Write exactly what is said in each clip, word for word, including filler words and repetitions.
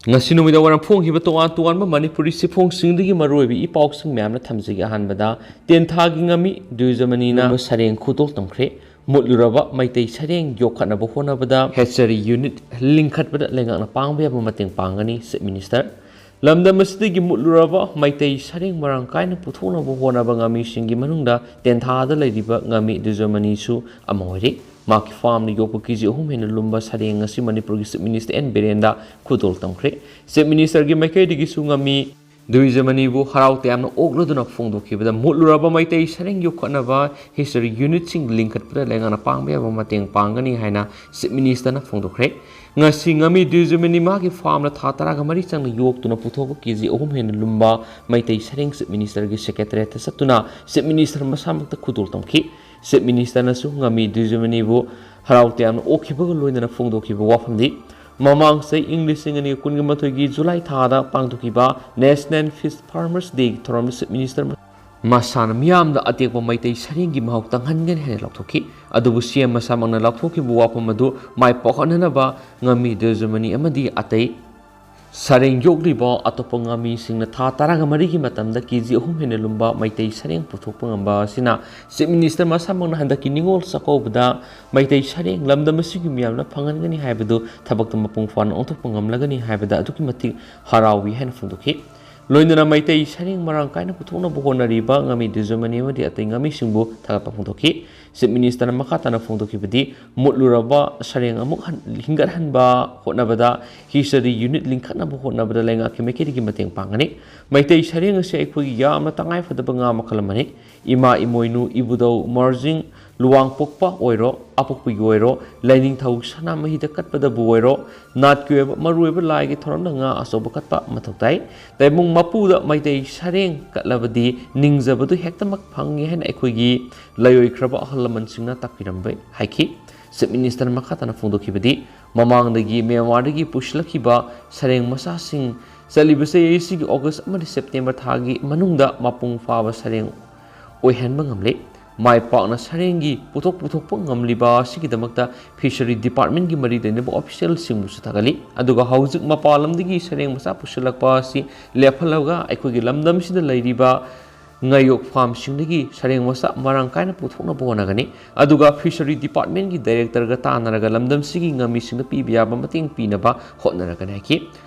ꯉꯁꯤ ꯅꯨꯃꯤꯗꯥꯡ ꯋꯥꯏꯔꯝ ꯐꯣꯡꯈꯤꯕ ꯇꯣꯉꯥꯟ ꯇꯣꯉꯥꯟꯕ ꯃꯅꯤꯄꯨꯔꯤ ꯆꯦꯐꯣꯡꯁꯤꯡꯗꯒꯤ ꯃꯔꯨꯑꯣꯏꯕ ꯏ ꯄꯥꯎꯁꯤꯡ ꯃꯌꯥꯝꯅ ꯊꯝꯖꯒꯦ꯫ ꯑꯍꯥꯟꯕꯗ, ꯇꯦꯟꯊꯥꯒꯤ ꯉꯥꯃꯤ ꯗꯨꯖꯃꯅꯤꯅ ꯁꯔꯦꯡ ꯈꯨꯗꯣꯜ ꯇꯝꯈ꯭ꯔꯦ꯫ ꯃꯨꯠꯂꯨꯔꯕ ꯃꯩꯇꯩ ꯁꯔꯦꯡ ꯌꯣꯛꯈꯠꯅꯕ ꯍꯣꯠꯅꯕꯗ ꯍꯦꯆꯔꯤ ꯌꯨꯅꯤꯠ ꯂꯤꯡꯈꯠꯄꯗ ꯂꯩꯉꯥꯛꯅ ꯄꯥꯡꯕ ꯌꯥꯕ ꯃꯇꯦꯡ ꯄꯥꯡꯒꯅꯤ, ꯆꯤꯐ ꯃꯤꯅꯤꯁꯇꯔ꯫ ꯂꯝꯗꯝ ꯑꯁꯤꯗꯒꯤ ꯃꯨꯠꯂꯨꯔꯕ ꯃꯩꯇꯩ ꯁꯔꯦꯡ ꯃꯔꯥꯡ ꯀꯥꯏꯅ ꯄꯨꯊꯣꯛꯅꯕ ꯍꯣꯠꯅꯕ ꯉꯥꯃꯤꯁꯤꯡꯒꯤ ꯃꯅꯨꯡꯗ ꯇꯦꯟꯊꯥꯗ ꯂꯩꯔꯤꯕ ꯉꯥꯃꯤ ꯗꯨꯖꯃꯅꯤꯁꯨ ꯑꯃ ꯑꯣꯏꯔꯤ꯫ ꯃꯍꯥꯛꯀꯤ ꯐꯥꯔꯝꯗ ꯌꯣꯛꯄ ꯀꯦꯖꯤ ꯑꯍꯨꯝ ꯍꯦꯟꯅ ꯂꯨꯝꯕ ꯁꯔꯦꯡ ꯑꯁꯤ ꯃꯅꯤꯄꯨꯔꯒꯤ ꯆꯤꯐ ꯃꯤꯅꯤꯁꯇꯔ ꯑꯦꯟ ꯕꯤꯔꯦꯟꯗ ꯈꯨꯗꯣꯜ ꯇꯝꯈ꯭ꯔꯦ꯫ ꯆꯤꯐ ꯃꯤꯅꯤꯁꯇꯔꯒꯤ ꯃꯥꯏꯀꯩꯗꯒꯤꯁꯨ ꯉꯥꯃꯤ ꯗꯨꯏꯖꯃꯅꯤꯕꯨ ꯍꯔꯥꯎ ꯇꯌꯥꯝꯅ ꯑꯣꯛꯂꯗꯨꯅ ꯐꯣꯡꯗꯣꯛꯈꯤꯕꯗ ꯃꯨꯠꯂꯨꯔꯕ ꯃꯩꯇꯩ ꯁꯔꯦꯡ ꯌꯣꯛꯈꯠꯅꯕ ꯍꯦꯆꯔꯤ ꯌꯨꯅꯤꯠꯁꯤꯡ ꯂꯤꯡꯈꯠꯄꯗ ꯂꯩꯉꯥꯛꯅ ꯄꯥꯡꯕ ꯌꯥꯕ ꯃꯇꯦꯡ ꯄꯥꯡꯒꯅꯤ ꯍꯥꯏꯅ ꯆꯤꯐ ꯃꯤꯅꯤꯁꯇꯔꯅ ꯐꯣꯡꯗꯣꯛꯈ꯭ꯔꯦ꯫ ꯉꯁꯤ ꯉꯥꯃꯤ ꯗꯨꯏꯖꯃꯅꯤ ꯃꯥꯒꯤ ꯐꯥꯔꯝꯗ ꯊꯥ ꯇꯔꯥꯒ ꯃꯔꯤ ꯆꯪꯅ ꯌꯣꯛꯇꯨꯅ ꯄꯨꯊꯣꯛꯄ ꯀꯦꯖꯤ ꯑꯍꯨꯝ ꯍꯦꯟꯅ ꯂꯨꯝꯕ ꯃꯩꯇꯩ ꯁꯔꯦꯡ ꯆꯤꯐ ꯃꯤꯅꯤꯁꯇꯔꯒꯤ ꯁꯦꯀ꯭ꯔꯦꯇꯔꯤꯌꯦꯠꯇ ꯆꯠꯇꯨꯅ ꯆꯤꯐ ꯃꯤꯅꯤꯁꯇꯔ ꯃꯁꯥꯃꯛꯇ ꯈꯨꯗꯣꯜ ꯇꯝꯈꯤ꯫ ꯆꯤꯐ ꯃꯤꯅꯤꯁꯇꯔꯅꯁꯨ ꯉꯥꯃꯤ ꯗꯨꯏꯖꯃꯅꯤꯕꯨ ꯍꯔꯥꯎ ꯇꯌꯥꯝꯅ ꯑꯣꯛꯈꯤꯕꯒ ꯂꯣꯏꯅꯅ ꯐꯣꯡꯗꯣꯛꯈꯤꯕ ꯋꯥꯐꯝꯗꯤ, ꯃꯃꯥꯡ ꯆꯍꯤ ꯏꯪ ꯂꯤꯁꯤꯡ ꯑꯅꯤꯒ ꯀꯨꯟꯒ ꯃꯥꯊꯣꯏꯒꯤ ꯖꯨꯂꯥꯏ ꯊꯥꯗ ꯄꯥꯡꯊꯣꯛꯈꯤꯕ ꯅꯦꯁꯅꯦꯜ ꯐꯤꯁ ꯐꯥꯔꯃꯔꯁ ꯗꯦꯒꯤ ꯊꯧꯔꯝꯗ ꯆꯤꯐ ꯃꯤꯅꯤꯁꯇꯔ ꯃꯁꯥꯅ ꯃꯤꯌꯥꯝꯗ ꯑꯇꯦꯛꯄ ꯃꯩꯇꯩ ꯁꯔꯦꯡꯒꯤ ꯃꯍꯥꯎ ꯇꯪꯍꯟꯒꯅꯤ ꯍꯥꯏꯅ ꯂꯥꯎꯊꯣꯛꯈꯤ꯫ ꯑꯗꯨꯕꯨ ꯁꯤ ꯑꯦꯝ ꯃꯁꯥꯃꯛꯅ ꯂꯥꯎꯊꯣꯛꯈꯤꯕ ꯋꯥꯐꯝ ꯑꯗꯨ ꯃꯥꯏ ꯄꯥꯛꯍꯟꯅꯅꯕ ꯉꯥꯃꯤ ꯗꯨꯖꯃꯅꯤ ꯑꯃꯗꯤ ꯑꯇꯩ ꯁꯔꯦꯡ ꯌꯣꯛꯂꯤꯕ ꯑꯇꯣꯞꯄ ꯉꯥꯃꯤꯁꯤꯡꯅ ꯊꯥ ꯇꯔꯥꯒ ꯃꯔꯤꯒꯤ ꯃꯇꯝꯗ ꯀꯦꯖꯤ ꯑꯍꯨꯝ ꯍꯦꯟꯅ ꯂꯨꯝꯕ ꯃꯩꯇꯩ ꯁꯔꯦꯡ ꯄꯨꯊꯣꯛꯄ ꯉꯝꯕ ꯑꯁꯤꯅ ꯆꯤꯐ ꯃꯤꯅꯤꯁꯇꯔ ꯃꯁꯥꯃꯛꯅ ꯍꯟꯗꯛꯀꯤ ꯅꯤꯉꯣꯜ ꯆꯥꯛꯀꯧꯕꯗ ꯃꯩꯇꯩ ꯁꯔꯦꯡ ꯂꯝꯗꯝ ꯑꯁꯤꯒꯤ ꯃꯤꯌꯥꯝꯅ ꯐꯪꯍꯟꯒꯅꯤ ꯍꯥꯏꯕꯗꯨ ꯊꯕꯛꯇ ꯃꯄꯨꯡ ꯐꯥꯅ ꯑꯣꯟꯊꯣꯛꯄ ꯉꯝꯂꯒꯅꯤ ꯍꯥꯏꯕꯗ ꯑꯗꯨꯛꯀꯤ ꯃꯇꯤꯛ ꯍꯔꯥꯎꯏ ꯍꯥꯏꯅ ꯐꯣꯡꯗꯣꯛꯈꯤ꯫ ꯂꯣꯏꯅꯅ ꯃꯩꯇꯩ ꯁꯔꯦꯡ ꯃꯔꯥꯡ ꯀꯥꯏꯅ ꯄꯨꯊꯣꯛꯅꯕ ꯍꯣꯠꯅꯔꯤꯕ ꯉꯥꯃꯤ ꯗꯨꯖꯃꯅꯤ ꯑꯃꯗꯤ ꯑꯇꯩ ꯉꯥꯃꯤꯁꯤꯡꯕꯨ ꯊꯥꯒꯠꯄ ꯐꯣꯡꯗꯣꯛꯈꯤ꯫ ꯆꯤꯐ ꯃꯤꯅꯤꯁꯇꯔꯅ ꯃꯈꯥ ꯇꯥꯅ ꯐꯣꯡꯗꯣꯛꯈꯤꯕꯗꯤ, ꯃꯨꯠꯂꯨꯔꯕ ꯁꯔꯦꯡ ꯑꯃꯨꯛ ꯍꯟ-, ꯍꯤꯡꯒꯠꯍꯟꯕ ꯍꯣꯠꯅꯕꯗ, ꯍꯤꯆꯔꯤ ꯌꯨꯅꯤꯠ ꯂꯤꯡꯈꯠꯅꯕ ꯍꯣꯠꯅꯕꯗ ꯂꯩꯉꯥꯛꯀꯤ ꯃꯥꯏꯀꯩꯗꯒꯤ ꯃꯇꯦꯡ ꯄꯥꯡꯒꯅꯤ꯫ ꯃꯩꯇꯩ ꯁꯔꯦꯡ ꯑꯁꯤ ꯑꯩꯈꯣꯏꯒꯤ ꯌꯥꯝꯅ ꯇꯉꯥꯏꯐꯗꯕ ꯉꯥ ꯃꯈꯜ ꯑꯃꯅꯤ꯫ ꯏꯃꯥ ꯏꯃꯣꯏꯅꯨ, ꯏꯕꯨꯙꯧ, ꯃꯔꯖꯤꯡ, ꯂꯨꯋꯥꯡꯄꯣꯛꯄ ꯑꯣꯏꯔꯣ, ꯑꯄꯣꯛꯄꯒꯤ ꯑꯣꯏꯔꯣ, ꯂꯥꯏꯅꯤꯡꯊꯧ ꯁꯅꯥꯃꯍꯤꯗ ꯀꯠꯄꯗꯕꯨ ꯑꯣꯏꯔꯣ, ꯅꯥꯠꯀꯤ ꯑꯣꯏꯕ ꯃꯔꯨꯑꯣꯏꯕ ꯂꯥꯏꯒꯤ ꯊꯧꯔꯝꯗ ꯉꯥ ꯑꯆꯧꯕ ꯀꯠꯄ ꯃꯊꯧ ꯇꯥꯏ꯫ ꯇꯥꯏꯕꯪ ꯃꯄꯨꯗ ꯃꯩꯇꯩ ꯁꯔꯦꯡ ꯀꯠꯂꯕꯗꯤ ꯅꯤꯡꯖꯕꯗꯨ ꯍꯦꯛꯇꯃꯛ ꯐꯪꯉꯤ ꯍꯥꯏꯅ ꯑꯩꯈꯣꯏꯒꯤ ꯂꯩꯔꯣꯏꯈ꯭ꯔꯕ ꯑꯍꯜ ꯂꯃꯟꯁꯤꯡꯅ ꯇꯥꯛꯄꯤꯔꯝꯕ ꯍꯥꯏꯈꯤ꯫ ꯆꯤꯐ ꯃꯤꯅꯤꯁꯇꯔꯅ ꯃꯈꯥ ꯇꯥꯅ ꯐꯣꯡꯗꯣꯛꯈꯤꯕꯗꯤ, ꯃꯃꯥꯡꯗꯒꯤ ꯃ꯭ꯌꯥꯟꯃꯥꯔꯗꯒꯤ ꯄꯨꯁꯤꯜꯂꯛꯈꯤꯕ ꯁꯔꯦꯡ ꯃꯆꯥꯁꯤꯡ ꯆꯠꯂꯤꯕ ꯆꯍꯤ ꯑꯁꯤꯒꯤ ꯑꯣꯒꯁ ꯑꯃꯗꯤ ꯁꯦꯞꯇꯦꯝꯕꯔ ꯊꯥꯒꯤ ꯃꯅꯨꯡꯗ ꯃꯄꯨꯡ ꯐꯥꯕ ꯁꯔꯦꯡ ꯑꯣꯏꯍꯟꯕ ꯉꯝꯂꯦ꯫ ꯃꯥꯏ ꯄꯥꯛꯅ ꯁꯔꯦꯡꯒꯤ ꯄꯣꯠꯊꯣꯛ ꯄꯨꯊꯣꯛꯄ ꯉꯝꯂꯤꯕ ꯑꯁꯤꯒꯤꯗꯃꯛꯇ ꯐꯤꯁꯔꯤ ꯗꯤꯄꯥꯔꯠꯃꯦꯟꯒꯤ ꯃꯔꯤ ꯂꯩꯅꯕ ꯑꯣꯐꯤꯁꯤꯌꯦꯜꯁꯤꯡꯕꯨꯁꯨ ꯊꯥꯒꯠꯂꯤ꯫ ꯑꯗꯨꯒ ꯍꯧꯖꯤꯛ ꯃꯄꯥꯟ ꯂꯝꯗꯒꯤ ꯁꯔꯦꯡ ꯃꯆꯥ ꯄꯨꯁꯤꯜꯂꯛꯄ ꯑꯁꯤ ꯂꯦꯞꯍꯜꯂꯒ ꯑꯩꯈꯣꯏꯒꯤ ꯂꯝꯗꯝꯁꯤꯗ ꯂꯩꯔꯤꯕ ꯉꯥꯌꯣꯛ ꯐꯥꯔꯝꯁꯤꯡꯗꯒꯤ ꯁꯔꯦꯡ ꯃꯆꯥ ꯃꯔꯥꯡ ꯀꯥꯏꯅ ꯄꯨꯊꯣꯛꯅꯕ ꯍꯣꯠꯅꯒꯅꯤ꯫ ꯑꯗꯨꯒ ꯐꯤꯁꯔꯤ ꯗꯤꯄꯥꯔꯠꯃꯦꯟꯒꯤ ꯗꯥꯏꯔꯦꯛꯇꯔꯒ ꯇꯥꯟꯅꯔꯒ ꯂꯝꯗꯝꯁꯤꯒꯤ ꯉꯥꯃꯤꯁꯤꯡꯗ ꯄꯤꯕ ꯌꯥꯕ ꯃꯇꯦꯡ ꯄꯤꯅꯕ ꯍꯣꯠꯅꯔꯒꯅꯤ ꯍꯥꯏꯈꯤ꯫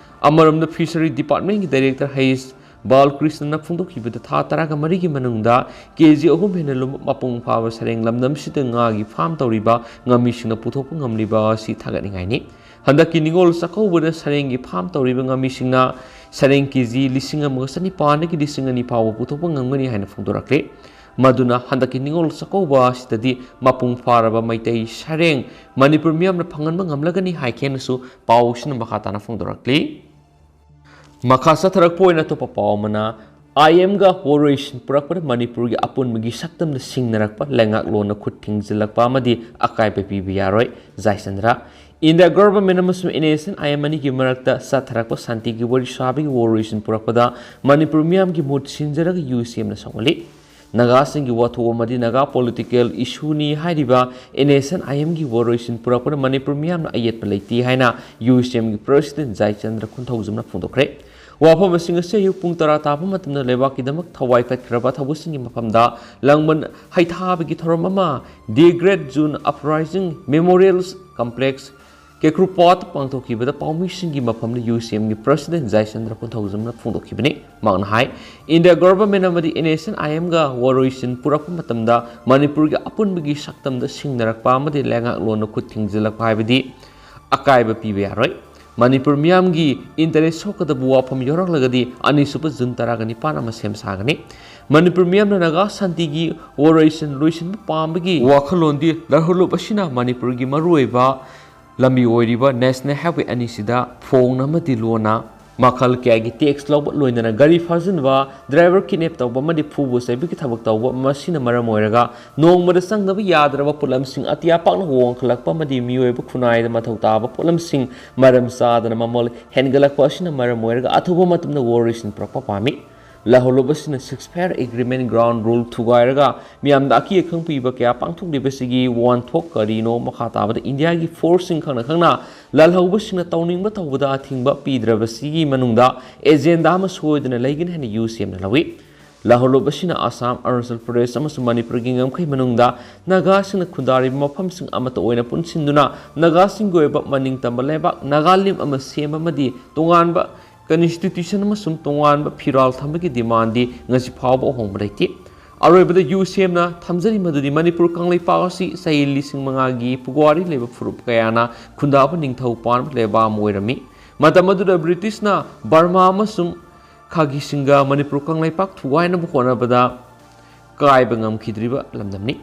ꯑꯃꯔꯣꯝꯗ ꯐꯤꯁꯔꯤ ꯗꯤꯄꯥꯔꯠꯃꯦꯟꯒꯤ ꯗꯥꯏꯔꯦꯛꯇꯔ ꯍꯩꯁ ꯕꯥꯂꯀ꯭ꯔꯤꯁꯅꯅ ꯐꯣꯡꯗꯣꯛꯈꯤꯕꯗ ꯊꯥ ꯇꯔꯥꯒ ꯃꯔꯤꯒꯤ ꯃꯅꯨꯡꯗ ꯀꯦ ꯖꯤ ꯑꯍꯨꯝ ꯍꯦꯟꯅ ꯂꯨꯝꯕ ꯃꯄꯨꯡ ꯐꯥꯕ ꯁꯔꯦꯡ ꯂꯝꯗꯝꯁꯤꯗ ꯉꯥꯒꯤ ꯐꯥꯔꯝ ꯇꯧꯔꯤꯕ ꯉꯥꯃꯤꯁꯤꯡꯅ ꯄꯨꯊꯣꯛꯄ ꯉꯝꯂꯤꯕ ꯑꯁꯤ ꯊꯥꯒꯠꯅꯤꯡꯉꯥꯏꯅꯤ꯫ ꯍꯟꯗꯛꯀꯤ ꯅꯤꯉꯣꯜ ꯆꯥꯛꯀꯧꯕꯗ ꯁꯔꯦꯡꯒꯤ ꯐꯥꯔꯝ ꯇꯧꯔꯤꯕ ꯉꯥꯃꯤꯁꯤꯡꯅ ꯁꯔꯦꯡ ꯀꯦ ꯖꯤ ꯂꯤꯁꯤꯡ ꯑꯃꯒ ꯆꯅꯤꯄꯥꯟꯗꯒꯤ ꯂꯤꯁꯤꯡ ꯑꯅꯤ ꯐꯥꯎꯕ ꯄꯨꯊꯣꯛꯄ ꯉꯝꯒꯅꯤ ꯍꯥꯏꯅ ꯐꯣꯡꯗꯣꯔꯛꯂꯤ꯫ ꯃꯗꯨꯅ ꯍꯟꯗꯛꯀꯤ ꯅꯤꯉꯣꯜ ꯆꯥꯛꯀꯧꯕ ꯑꯁꯤꯗꯗꯤ ꯃꯄꯨꯡ ꯐꯥꯔꯕ ꯃꯩꯇꯩ ꯁꯔꯦꯡ ꯃꯅꯤꯄꯨꯔ ꯃꯤꯌꯥꯝꯅ ꯐꯪꯍꯟꯕ ꯉꯝꯂꯒꯅꯤ ꯍꯥꯏꯈꯤꯅꯁꯨ ꯄꯥꯎ ꯑꯁꯤꯅ ꯃꯈꯥ ꯇꯥꯅ ꯐꯣꯡꯗꯣꯔꯛꯂꯤ꯫ ꯃꯈꯥ ꯆꯠꯊꯔꯛꯄ ꯑꯣꯏꯅ ꯑꯇꯣꯞꯄ ꯄꯥꯎ ꯑꯃꯅ, ꯑꯥꯏ ꯑꯦꯝꯒ ꯋꯥꯔꯣꯏꯁꯤꯟ ꯄꯨꯔꯛꯄꯗ ꯃꯅꯤꯄꯨꯔꯒꯤ ꯑꯄꯨꯟꯕꯒꯤ ꯁꯛꯇꯝꯗ ꯁꯤꯡꯅꯔꯛꯄ ꯂꯩꯉꯥꯛꯂꯣꯟꯅ ꯈꯨꯠ ꯊꯤꯡꯖꯤꯜꯂꯛꯄ ꯑꯃꯗꯤ ꯑꯀꯥꯏꯕ ꯄꯤꯕ ꯌꯥꯔꯣꯏ, ꯖꯥꯏꯆꯟꯗ꯭ꯔ꯫ ꯏꯟꯗꯤꯌꯥ ꯒꯚꯔꯟꯃꯦꯟ ꯑꯃꯁꯨꯡ N S N I M ꯑꯅꯤꯒꯤ ꯃꯔꯛꯇ ꯆꯠꯊꯔꯛꯄ ꯁꯥꯟꯇꯤꯒꯤ ꯋꯥꯔꯤ ꯁꯥꯕꯒꯤ ꯋꯥꯔꯣꯏꯁꯤꯟ ꯄꯨꯔꯛꯄꯗ ꯃꯅꯤꯄꯨꯔ ꯃꯤꯌꯥꯝꯒꯤ ꯃꯨꯠ ꯁꯤꯟꯖꯔꯒ ꯌꯨ ꯁꯤ ꯑꯦꯝꯅ ꯁꯧꯒꯠꯂꯤ꯫ ꯅꯥꯒꯥꯁꯤꯡꯒꯤ ꯋꯥꯊꯣꯛ ꯑꯃꯗꯤ ꯅꯥꯒꯥ ꯄꯣꯂꯤꯇꯤꯀꯦꯜ ꯏꯁꯨꯅꯤ ꯍꯥꯏꯔꯤꯕ ꯑꯦꯟ ꯑꯦꯁ ꯑꯦꯟ ꯑꯥꯏ ꯑꯦꯝꯒꯤ ꯋꯥꯔꯣꯏꯁꯤꯟ ꯄꯨꯔꯛꯄꯗ ꯃꯅꯤꯄꯨꯔ ꯃꯤꯌꯥꯝꯅ ꯑꯌꯦꯠꯄ ꯂꯩꯇꯦ ꯍꯥꯏꯅ ꯌꯨ ꯁꯤ ꯑꯦꯝꯒꯤ ꯄ꯭ꯔꯁꯤꯗꯦꯟ ꯖꯥꯏꯆꯟꯗ꯭ꯔ ꯈꯨꯟꯊꯧꯖꯝꯅ ꯐꯣꯡꯗꯣꯛꯈ꯭ꯔꯦ꯫ ꯋꯥꯐꯝꯁꯤꯡ ꯑꯁꯤ ꯑꯌꯨꯛ ꯄꯨꯡ ꯇꯔꯥ ꯇꯥꯕ ꯃꯇꯝꯗ ꯂꯩꯕꯥꯛꯀꯤꯗꯃꯛ ꯊꯋꯥꯏ ꯀꯠꯈ꯭ꯔꯕ ꯊꯕꯛꯁꯤꯡꯒꯤ ꯃꯐꯝꯗ ꯂꯥꯡꯕꯟ ꯍꯩꯊꯥꯕꯒꯤ ꯊꯧꯔꯝ ꯑꯃ ꯗꯤ ꯒ꯭ꯔꯦꯠ ꯖꯨꯟ ꯑꯞꯔꯥꯏꯖꯤꯡ ꯃꯦꯃꯣꯔꯤꯌꯦꯜ ꯀꯝꯄ꯭ꯂꯦꯛꯁ ꯀꯦꯀ꯭ꯔꯨꯄꯥꯠ ꯄꯥꯡꯊꯣꯛꯈꯤꯕꯗ ꯄꯥꯎꯃꯤꯁꯤꯡꯒꯤ ꯃꯐꯝꯗ ꯌꯨ ꯁꯤ ꯑꯦꯝꯒꯤ ꯄ꯭ꯔꯁꯤꯗꯦꯟ ꯖꯥꯏꯆꯟꯗ꯭ꯔ ꯈꯨꯟꯊꯧꯖꯝꯅ ꯐꯣꯡꯗꯣꯛꯈꯤꯕꯅꯤ꯫ ꯃꯍꯥꯛꯅ ꯍꯥꯏ, ꯏꯟꯗꯤꯌꯥ ꯒꯚꯔꯟꯃꯦꯟ ꯑꯃꯗꯤ ꯑꯦꯟ ꯑꯦꯁ ꯑꯦꯟ ꯑꯥꯏ ꯑꯦꯝꯒ ꯋꯥꯔꯣꯏꯁꯤꯟ ꯄꯨꯔꯛꯄ ꯃꯇꯝꯗ ꯃꯅꯤꯄꯨꯔꯒꯤ ꯑꯄꯨꯟꯕꯒꯤ ꯁꯛꯇꯝꯗ ꯁꯤꯡꯅꯔꯛꯄ ꯑꯃꯗꯤ ꯂꯩꯉꯥꯛꯂꯣꯟꯅ ꯈꯨꯠ ꯊꯤꯡꯖꯤꯜꯂꯛꯄ ꯍꯥꯏꯕꯗꯤ ꯑꯀꯥꯏꯕ ꯄꯤꯕ ꯌꯥꯔꯣꯏ꯫ ꯃꯅꯤꯄꯨꯔ ꯃꯤꯌꯥꯝꯒꯤ ꯏꯟꯇꯔꯦꯁ ꯁꯣꯛꯀꯗꯕ ꯋꯥꯐꯝ ꯌꯥꯎꯔꯛꯂꯒꯗꯤ ꯑꯅꯤꯁꯨꯕ ꯖꯨꯟ ꯇꯔꯥꯒ ꯅꯤꯄꯥꯟ ꯑꯃ ꯁꯦꯝ ꯁꯥꯒꯅꯤ꯫ ꯃꯅꯤꯄꯨꯔ ꯃꯤꯌꯥꯝꯅ ꯅꯥꯒꯥ ꯁꯥꯟꯇꯤꯒꯤ ꯋꯥꯔꯣꯏꯁꯤꯟ ꯂꯣꯏꯁꯤꯟꯕ ꯄꯥꯝꯕꯒꯤ ꯋꯥꯈꯜꯂꯣꯟꯗꯤ ꯂꯥꯛꯍꯜꯂꯨꯕ ꯑꯁꯤꯅ ꯃꯅꯤꯄꯨꯔꯒꯤ ꯃꯔꯨꯑꯣꯏꯕ ꯂꯝꯕꯤ ꯑꯣꯏꯔꯤꯕ ꯅꯦꯁꯅꯦꯜ ꯍꯥꯏꯋꯦ ꯑꯅꯤꯁꯤꯗ ꯐꯣꯡꯅ ꯑꯃꯗꯤ ꯂꯣꯟꯅ ꯃꯈꯜ ꯀꯌꯥꯒꯤ ꯇꯦꯛꯁ ꯂꯧꯕ, ꯂꯣꯏꯅꯅ ꯒꯥꯔꯤ ꯐꯥꯖꯤꯟꯕ, ꯗ꯭ꯔꯥꯏꯚꯔ ꯀꯤꯗꯅꯦꯞ ꯇꯧꯕ ꯑꯃꯗꯤ ꯐꯨꯕ ꯆꯩꯕꯒꯤ ꯊꯕꯛ ꯇꯧꯕ, ꯃꯁꯤꯅ ꯃꯔꯝ ꯑꯣꯏꯔꯒ ꯅꯣꯡꯃꯗ ꯆꯪꯗꯕ ꯌꯥꯗ꯭ꯔꯕ ꯄꯣꯠꯂꯝꯁꯤꯡ ꯑꯇꯤꯌꯥ ꯄꯥꯛꯅ ꯋꯥꯡꯈꯠꯂꯛꯄ ꯑꯃꯗꯤ ꯃꯤꯑꯣꯏꯕ ꯈꯨꯟꯅꯥꯏꯗ ꯃꯊꯧ ꯇꯥꯕ ꯄꯣꯠꯂꯝꯁꯤꯡ ꯃꯔꯝ ꯆꯥꯗꯅ ꯃꯃꯜ ꯍꯦꯟꯒꯠꯂꯛꯄ ꯑꯁꯤꯅ ꯃꯔꯝ ꯑꯣꯏꯔꯒ ꯑꯊꯨꯕ ꯃꯇꯝꯗ ꯋꯥꯔꯣꯏꯁꯤꯟ ꯄꯨꯔꯛꯄ ꯄꯥꯝꯃꯤ꯫ ꯂꯥꯜꯍꯧꯂꯨꯕꯁꯤꯡꯅ ceasefire agreement ground rule ꯊꯨꯒꯥꯏꯔꯒ ꯃꯤꯌꯥꯝꯗ ꯑꯀꯤ ꯑꯈꯪ ꯄꯤꯕ ꯀꯌꯥ ꯄꯥꯡꯊꯣꯛꯂꯤꯕꯁꯤꯒꯤ ꯋꯥꯍꯟꯊꯣꯛ ꯀꯔꯤꯅꯣ? ꯃꯈꯥ ꯇꯥꯕꯗ ꯏꯟꯗꯤꯌꯥꯒꯤ forceꯁꯤꯡ ꯈꯪꯅ ꯈꯪꯅ ꯂꯥꯜꯍꯧꯕꯁꯤꯡꯅ ꯇꯧꯅꯤꯡꯕ ꯇꯧꯕꯗ ꯑꯊꯤꯡꯕ ꯄꯤꯗ꯭ꯔꯕꯁꯤꯒꯤ ꯃꯅꯨꯡꯗ agenda ꯑꯃ ꯁꯣꯏꯗꯅ ꯂꯩꯒꯅꯤ ꯍꯥꯏꯅ ꯌꯨ ꯁꯤ ꯑꯦꯝꯅ ꯂꯧꯏ꯫ ꯂꯥꯜꯍꯧꯂꯨꯕꯁꯤꯅ ꯑꯁꯥꯝ, ꯑꯔꯨꯅꯥꯆꯜ ꯄ꯭ꯔꯗꯦꯁ ꯑꯃꯁꯨꯡ ꯃꯅꯤꯄꯨꯔꯒꯤ ꯉꯝꯈꯩ ꯃꯅꯨꯡꯗ ꯅꯥꯒꯥꯁꯤꯡꯅ ꯈꯨꯟꯗꯥꯔꯤꯕ ꯃꯐꯝꯁꯤꯡ ꯑꯃꯠꯇ ꯑꯣꯏꯅ ꯄꯨꯟꯁꯤꯟꯗꯨꯅ ꯅꯥꯒꯥꯁꯤꯡꯒꯤ ꯑꯣꯏꯕ ꯃꯅꯤꯡ ꯇꯝꯕ ꯂꯩꯕꯥꯛ ꯅꯥꯒꯥꯂꯤꯝ ꯑꯃ ꯁꯦꯝꯕ ꯑꯃꯗꯤ ꯇꯣꯉꯥꯟꯕ constitution ꯑꯃꯁꯨꯡ ꯇꯣꯉꯥꯟꯕ ꯐꯤꯔꯥꯜ ꯊꯝꯕꯒꯤ demandꯗꯤ ꯉꯁꯤ ꯐꯥꯎꯕ ꯑꯍꯣꯡꯕ ꯂꯩꯇꯦ꯫ ꯑꯔꯣꯏꯕꯗ ꯌꯨ ꯁꯤ ꯑꯦꯝꯅ ꯊꯝꯖꯔꯤ ꯃꯗꯨꯗꯤ ꯃꯅꯤꯄꯨꯔ ꯀꯪꯂꯩꯄꯥꯛ ꯑꯁꯤ ꯆꯍꯤ ꯂꯤꯁꯤꯡ ꯃꯉꯥꯒꯤ ꯄꯨꯋꯥꯔꯤ ꯂꯩꯕ ꯐꯨꯔꯨꯞ ꯀꯌꯥꯅ ꯈꯨꯟꯗꯥꯕ ꯅꯤꯡꯊꯧ ꯄꯥꯟꯕ ꯂꯩꯕꯥꯛ ꯑꯃ ꯑꯣꯏꯔꯝꯃꯤ꯫ ꯃꯇꯝ ꯑꯗꯨꯗ ꯕ꯭ꯔꯤꯇꯤꯁꯅ ꯕꯔꯃꯥ ꯑꯃꯁꯨꯡ ꯈꯥꯒꯤꯁꯤꯡꯒ ꯃꯅꯤꯄꯨꯔ ꯀꯪꯂꯩꯄꯥꯛ ꯊꯨꯒꯥꯏꯅꯕ ꯍꯣꯠꯅꯕꯗ ꯀꯥꯏꯕ ꯉꯝꯈꯤꯗ꯭ꯔꯤꯕ ꯂꯝꯗꯝꯅꯤ꯫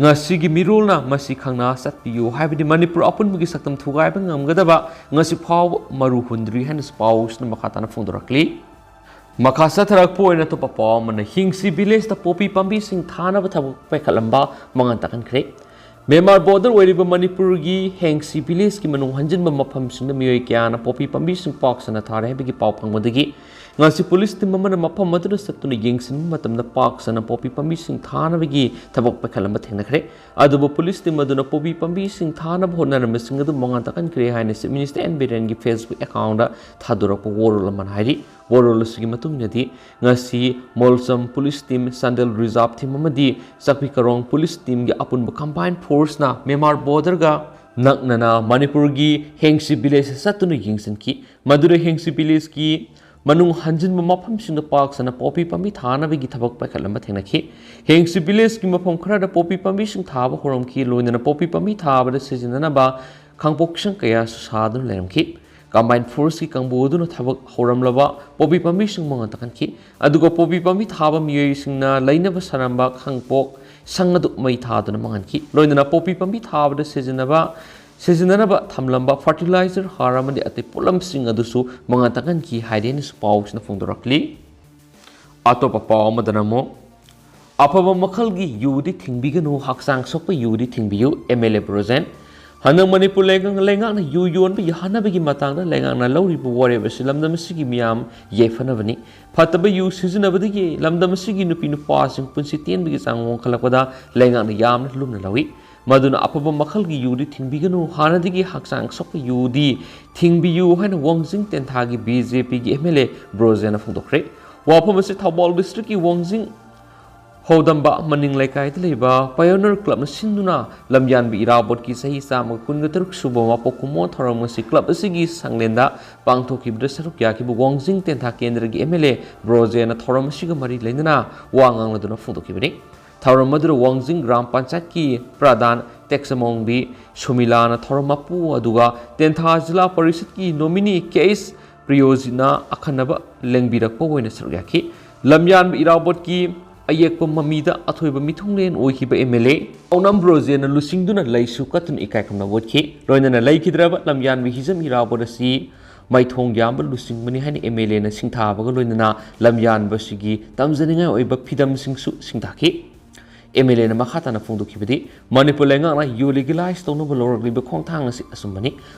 ꯉꯁꯤꯒꯤ ꯃꯤꯔꯣꯜꯅ ꯃꯁꯤ ꯈꯪꯅ ꯆꯠꯄꯤꯌꯨ ꯍꯥꯏꯕꯗꯤ ꯃꯅꯤꯄꯨꯔ ꯑꯄꯨꯟꯕꯒꯤ ꯁꯛꯇꯝ ꯊꯨꯒꯥꯏꯕ ꯉꯝꯒꯗꯕ ꯉꯁꯤ ꯐꯥꯎꯕ ꯃꯔꯨ ꯍꯨꯟꯗ꯭ꯔꯤ ꯍꯥꯏꯅꯁꯨ ꯄꯥꯎꯁꯤꯅ ꯃꯈꯥ ꯇꯥꯅ ꯐꯣꯡꯗꯣꯔꯛꯂꯤ꯫ ꯃꯈꯥ ꯆꯠꯊꯔꯛꯄ ꯑꯣꯏꯅ ꯑꯇꯣꯞꯄ ꯄꯥꯎ ꯑꯃꯅ ꯍꯦꯡꯁꯤ ꯚꯤꯂꯦꯖꯇ ꯄꯣꯄꯤ ꯄꯥꯝꯕꯤꯁꯤꯡ ꯊꯥꯅꯕ ꯊꯕꯛ ꯄꯥꯏꯈꯠꯂꯝꯕ ꯃꯉꯥꯜ ꯇꯥꯛꯍꯟꯈ꯭ꯔꯦ꯫ ꯃ꯭ꯌꯥꯟꯃꯥꯔ ꯕꯣꯔꯗꯔ ꯑꯣꯏꯔꯤꯕ ꯃꯅꯤꯄꯨꯔꯒꯤ ꯍꯦꯡꯁꯤ ꯚꯤꯂꯦꯖꯀꯤ ꯃꯅꯨꯡ ꯍꯟꯖꯤꯟꯕ ꯃꯐꯝꯁꯤꯡꯗ ꯃꯤꯑꯣꯏ ꯀꯌꯥꯅ ꯄꯣꯄꯤ ꯄꯥꯝꯕꯤꯁꯤꯡ ꯄꯥꯛ ꯁꯟꯅ ꯊꯥꯔꯦ ꯍꯥꯏꯕꯒꯤ ꯄꯥꯎ ꯐꯪꯕꯗꯒꯤ ꯉꯁꯤ ꯄꯨꯂꯤꯁ ꯇꯤꯝ ꯑꯃꯅ ꯃꯐꯝ ꯑꯗꯨꯗ ꯆꯠꯇꯨꯅ ꯌꯦꯡꯁꯤꯟꯕ ꯃꯇꯝꯗ ꯄꯥꯛ ꯁꯟꯅ ꯄꯣꯄꯤ ꯄꯥꯝꯕꯤꯁꯤꯡ ꯊꯥꯅꯕꯒꯤ ꯊꯕꯛ ꯄꯥꯏꯈꯠꯂꯝꯕ ꯊꯦꯡꯅꯈ꯭ꯔꯦ꯫ ꯑꯗꯨꯕꯨ ꯄꯨꯂꯤꯁ ꯇꯤꯝ ꯑꯗꯨꯅ ꯄꯣꯄꯤ ꯄꯥꯝꯕꯤꯁꯤꯡ ꯊꯥꯅꯕ ꯍꯣꯠꯅꯔꯝꯕꯁꯤꯡ ꯑꯗꯨ ꯃꯉꯥꯜ ꯇꯥꯛꯍꯟꯈ꯭ꯔꯦ ꯍꯥꯏꯅ ꯆꯤꯐ ꯃꯤꯅꯤꯁꯇꯔ ꯑꯦꯟ ꯕꯤꯔꯦꯟꯒꯤ Facebook accountꯇ ꯊꯥꯗꯣꯔꯛꯄ ꯋꯥꯔꯣꯜ ꯑꯃꯅ ꯍꯥꯏꯔꯤ꯫ ꯋꯥꯔꯣꯜ ꯑꯁꯤꯒꯤ ꯃꯇꯨꯡ ꯏꯟꯅꯗꯤ ꯉꯁꯤ Molsam police team, Chandel reserve team ꯑꯃꯗꯤ ꯆꯥꯛꯄꯤ ꯀꯥꯔꯣꯡ ꯄꯨꯂꯤꯁ ꯇꯤꯝꯒꯤ ꯑꯄꯨꯟꯕ combined forceꯅ ꯃ꯭ꯌꯥꯟꯃꯥꯔ ꯕꯣꯔꯗꯔꯒ ꯅꯛꯅꯅ ꯃꯅꯤꯄꯨꯔꯒꯤ ꯍꯦꯡꯁꯤ ꯚꯤꯂꯦꯖꯇ ꯆꯠꯇꯨꯅ ꯌꯦꯡꯁꯤꯟꯈꯤ꯫ ꯃꯗꯨꯗ ꯍꯦꯡꯁꯤ ꯚꯤꯂꯦꯖꯀꯤ ꯃꯅꯨꯡ ꯍꯟꯖꯤꯟꯕ ꯃꯐꯝꯁꯤꯡꯗ ꯄꯥꯛ ꯁꯟꯅ ꯄꯣꯄꯤ ꯄꯥꯝꯕꯤ ꯊꯥꯅꯕꯒꯤ ꯊꯕꯛ ꯄꯥꯏꯈꯠꯂꯝꯕ ꯊꯦꯡꯅꯈꯤ꯫ ꯍꯦꯡꯁꯤ ꯚꯤꯂꯦꯖꯀꯤ ꯃꯐꯝ ꯈꯔꯗ ꯄꯣꯄꯤ ꯄꯥꯝꯕꯤꯁꯤꯡ ꯊꯥꯕ ꯍꯧꯔꯝꯈꯤ, ꯂꯣꯏꯅꯅ ꯄꯣꯄꯤ ꯄꯥꯝꯕꯤ ꯊꯥꯕꯗ ꯁꯤꯖꯤꯟꯅꯅꯕ ꯈꯥꯡꯄꯣꯛꯁꯪ ꯀꯌꯥꯁꯨ ꯁꯥꯗꯨꯅ ꯂꯩꯔꯝꯈꯤ꯫ Combined Forceꯀꯤ ꯀꯥꯡꯕꯨ ꯑꯗꯨꯅ ꯊꯕꯛ ꯍꯧꯔꯝꯂꯕ ꯄꯣꯄꯤ ꯄꯥꯝꯕꯤꯁꯤꯡ ꯃꯉꯥꯜ ꯇꯥꯛꯍꯟꯈꯤ꯫ ꯑꯗꯨꯒ ꯄꯣꯄꯤ ꯄꯥꯝꯕꯤ ꯊꯥꯕ ꯃꯤꯑꯣꯏꯁꯤꯡꯅ ꯂꯩꯅꯕ ꯁꯥꯔꯝꯕ ꯈꯥꯡꯄꯣꯛ ꯁꯪ ꯑꯗꯨ ꯃꯩ ꯊꯥꯗꯨꯅ ꯃꯥꯡꯍꯟꯈꯤ꯫ ꯂꯣꯏꯅꯅ ꯄꯣꯄꯤ ꯄꯥꯝꯕꯤ ꯊꯥꯕꯗ ꯁꯤꯖꯤꯟꯅꯕ, ꯁꯤꯖꯤꯟꯅꯅꯕ ꯊꯝꯂꯝꯕ fertilizer, ꯍꯥꯔ ꯑꯃꯗꯤ ꯑꯇꯩ ꯄꯣꯠꯂꯝꯁꯤꯡ ꯑꯗꯨꯁꯨ ꯃꯉꯥꯜ ꯇꯥꯛꯍꯟꯈꯤ ꯍꯥꯏꯔꯦꯅꯁꯨ ꯄꯥꯎꯁꯤꯅ ꯐꯣꯡꯗꯣꯔꯛꯂꯤ꯫ ꯑꯇꯣꯞꯄ ꯄꯥꯎ ꯑꯃꯗꯅ ꯑꯃꯨꯛ, ꯑꯐꯕ ꯃꯈꯜꯒꯤ ꯌꯨꯗꯤ ꯊꯤꯡꯕꯤꯒꯅꯨ, ꯍꯛꯆꯥꯡ ꯁꯣꯛꯄ ꯌꯨꯗꯤ ꯊꯤꯡꯕꯤꯌꯨ, ꯑꯦꯝ ꯑꯦꯜ ꯑꯦ ꯕ꯭ꯔꯣꯖꯦꯟ꯫ ꯍꯟꯗꯛ ꯃꯅꯤꯄꯨꯔ ꯂꯩꯉꯥꯛ-, ꯂꯩꯉꯥꯛꯅ ꯌꯨ ꯌꯣꯟꯕ ꯌꯥꯍꯟꯅꯕꯒꯤ ꯃꯇꯥꯡꯗ ꯂꯩꯉꯥꯛꯅ ꯂꯧꯔꯤꯕ ꯋꯥꯔꯦꯞ ꯑꯁꯤ ꯂꯝꯗꯝ ꯑꯁꯤꯒꯤ ꯃꯤꯌꯥꯝ ꯌꯥꯏꯐꯅꯕꯅꯤ꯫ ꯐꯠꯇꯕ ꯌꯨ ꯁꯤꯖꯤꯟꯅꯕꯗꯒꯤ ꯂꯝꯗꯝ ꯑꯁꯤꯒꯤ ꯅꯨꯄꯤ ꯅꯨꯄꯥꯁꯤꯡ ꯄꯨꯟꯁꯤ ꯇꯦꯟꯕꯒꯤ ꯆꯥꯡ ꯋꯥꯡꯈꯠꯂꯛꯄꯗ ꯂꯩꯉꯥꯛꯅ ꯌꯥꯝꯅ ꯂꯨꯝꯅ ꯂꯧꯏ꯫ ꯃꯗꯨꯅ ꯑꯐꯕ ꯃꯈꯜꯒꯤ ꯌꯨꯗꯤ ꯊꯤꯡꯕꯤꯒꯅꯨ, ꯍꯥꯟꯅꯗꯒꯤ ꯍꯛꯆꯥꯡ ꯁꯣꯛꯄ ꯌꯨꯗꯤ ꯊꯤꯡꯕꯤꯌꯨ ꯍꯥꯏꯅ ꯋꯥꯡꯖꯤꯡ ꯇꯦꯟꯊꯥꯒꯤ ꯕꯤ ꯖꯦ ꯄꯤꯒꯤ ꯑꯦꯝ ꯑꯦꯜ ꯑꯦ ꯕ꯭ꯔꯣꯖꯦꯟꯅ ꯐꯣꯡꯗꯣꯛꯈ꯭ꯔꯦ꯫ ꯋꯥꯐꯝ ꯑꯁꯤ ꯊꯧꯕꯥꯜ ꯗꯤꯁꯇ꯭ꯔꯤꯛꯀꯤ ꯋꯥꯡꯖꯤꯡ ꯍꯧꯗꯝꯕ ꯃꯅꯤꯡ ꯂꯩꯀꯥꯏꯗ ꯂꯩꯕ ꯄꯥꯏꯑꯣꯅꯤꯌꯔ ꯀ꯭ꯂꯕꯅ ꯁꯤꯟꯗꯨꯅ ꯂꯝꯌꯥꯟꯕ ꯏꯔꯥꯕꯣꯠꯀꯤ ꯆꯍꯤ ꯆꯥꯝꯃ ꯀꯨꯟꯒ ꯇꯔꯨꯛ ꯁꯨꯕ ꯃꯄꯣꯛ ꯀꯨꯝꯑꯣꯟ ꯊꯧꯔꯝ ꯑꯁꯤ ꯀ꯭ꯂꯕ ꯑꯁꯤꯒꯤ ꯁꯪꯂꯦꯟꯗ ꯄꯥꯡꯊꯣꯛꯈꯤꯕꯗ ꯁꯔꯨꯛ ꯌꯥꯈꯤꯕ ꯋꯥꯡꯖꯤꯡ ꯇꯦꯟꯊꯥ ꯀꯦꯟꯗ꯭ꯔꯒꯤ ꯑꯦꯝ ꯑꯦꯜ ꯑꯦ ꯕ꯭ꯔꯣꯖꯦꯟꯅ ꯊꯧꯔꯝ ꯑꯁꯤꯒ ꯃꯔꯤ ꯂꯩꯅꯅ ꯋꯥ ꯉꯥꯡꯂꯗꯨꯅ ꯐꯣꯡꯗꯣꯛꯈꯤꯕꯅꯤ꯫ ꯊꯧꯔꯝ ꯑꯗꯨꯗ ꯋꯥꯡꯖꯤꯡ ꯒ꯭ꯔꯥꯝ ꯄꯟꯆꯥꯌꯠꯀꯤ ꯄ꯭ꯔꯙꯥꯟ ꯇꯦꯛꯆꯃꯣꯡꯕꯤ ꯁꯨꯃꯤꯂꯥꯅ ꯊꯧꯔꯝ ꯃꯄꯨ ꯑꯗꯨꯒ ꯇꯦꯟꯊꯥ ꯖꯤꯂꯥ ꯄꯔꯤꯁꯠꯀꯤ ꯅꯣꯃꯤꯅꯤ ꯀꯦ ꯑꯩꯆ ꯄ꯭ꯔꯤꯌꯣꯖꯤꯠꯅ ꯑꯈꯟꯅꯕ ꯂꯦꯡꯕꯤꯔꯛꯄ ꯑꯣꯏꯅ ꯁꯔꯨꯛ ꯌꯥꯈꯤ꯫ ꯂꯝꯌꯥꯟꯕ ꯏꯔꯥꯕꯣꯠꯀꯤ ꯑꯌꯦꯛꯄ ꯃꯃꯤꯗ ꯑꯊꯣꯏꯕ ꯃꯤꯊꯨꯡꯂꯦꯟ ꯑꯣꯏꯈꯤꯕ ꯑꯦꯝ ꯑꯦꯜ ꯑꯦ ꯄꯥꯎꯅꯝ ꯕ꯭ꯔꯣꯖꯦꯟꯅ ꯂꯨꯆꯤꯡꯗꯨꯅ ꯂꯩꯁꯨ ꯀꯠꯇꯨꯅ ꯏꯀꯥꯏ ꯈꯨꯝꯅꯕ ꯎꯠꯈꯤ꯫ ꯂꯣꯏꯅꯅ ꯂꯩꯈꯤꯗ꯭ꯔꯕ ꯂꯝꯌꯥꯟꯕ ꯍꯤꯖꯝ ꯏꯔꯥꯕꯣꯠ ꯑꯁꯤ ꯃꯥꯏꯊꯣꯡ ꯌꯥꯝꯕ ꯂꯨꯆꯤꯡꯕꯅꯤ ꯍꯥꯏꯅ ꯑꯦꯝ ꯑꯦꯜ ꯑꯦꯅ ꯁꯤꯡꯊꯥꯕꯒ ꯂꯣꯏꯅꯅ ꯂꯝꯌꯥꯟꯕꯁꯤꯒꯤ ꯇꯝꯖꯅꯤꯡꯉꯥꯏ ꯑꯣꯏꯕ ꯐꯤꯗꯝꯁꯤꯡꯁꯨ ꯁꯤꯡꯊꯥꯈꯤ꯫ ꯑꯦꯝ ꯑꯦꯜ ꯑꯦꯅ ꯃꯈꯥ ꯇꯥꯅ ꯐꯣꯡꯗꯣꯛꯈꯤꯕꯗꯤ, ꯃꯅꯤꯄꯨꯔ ꯂꯩꯉꯥꯛꯅ ꯌꯨ ꯂꯤꯒꯦꯂꯥꯏꯖ ꯇꯧꯅꯕ ꯂꯧꯔꯛꯂꯤꯕ ꯈꯣꯡꯊꯥꯡ ꯑꯁꯤ ꯑꯆꯨꯝꯕꯅꯤ꯫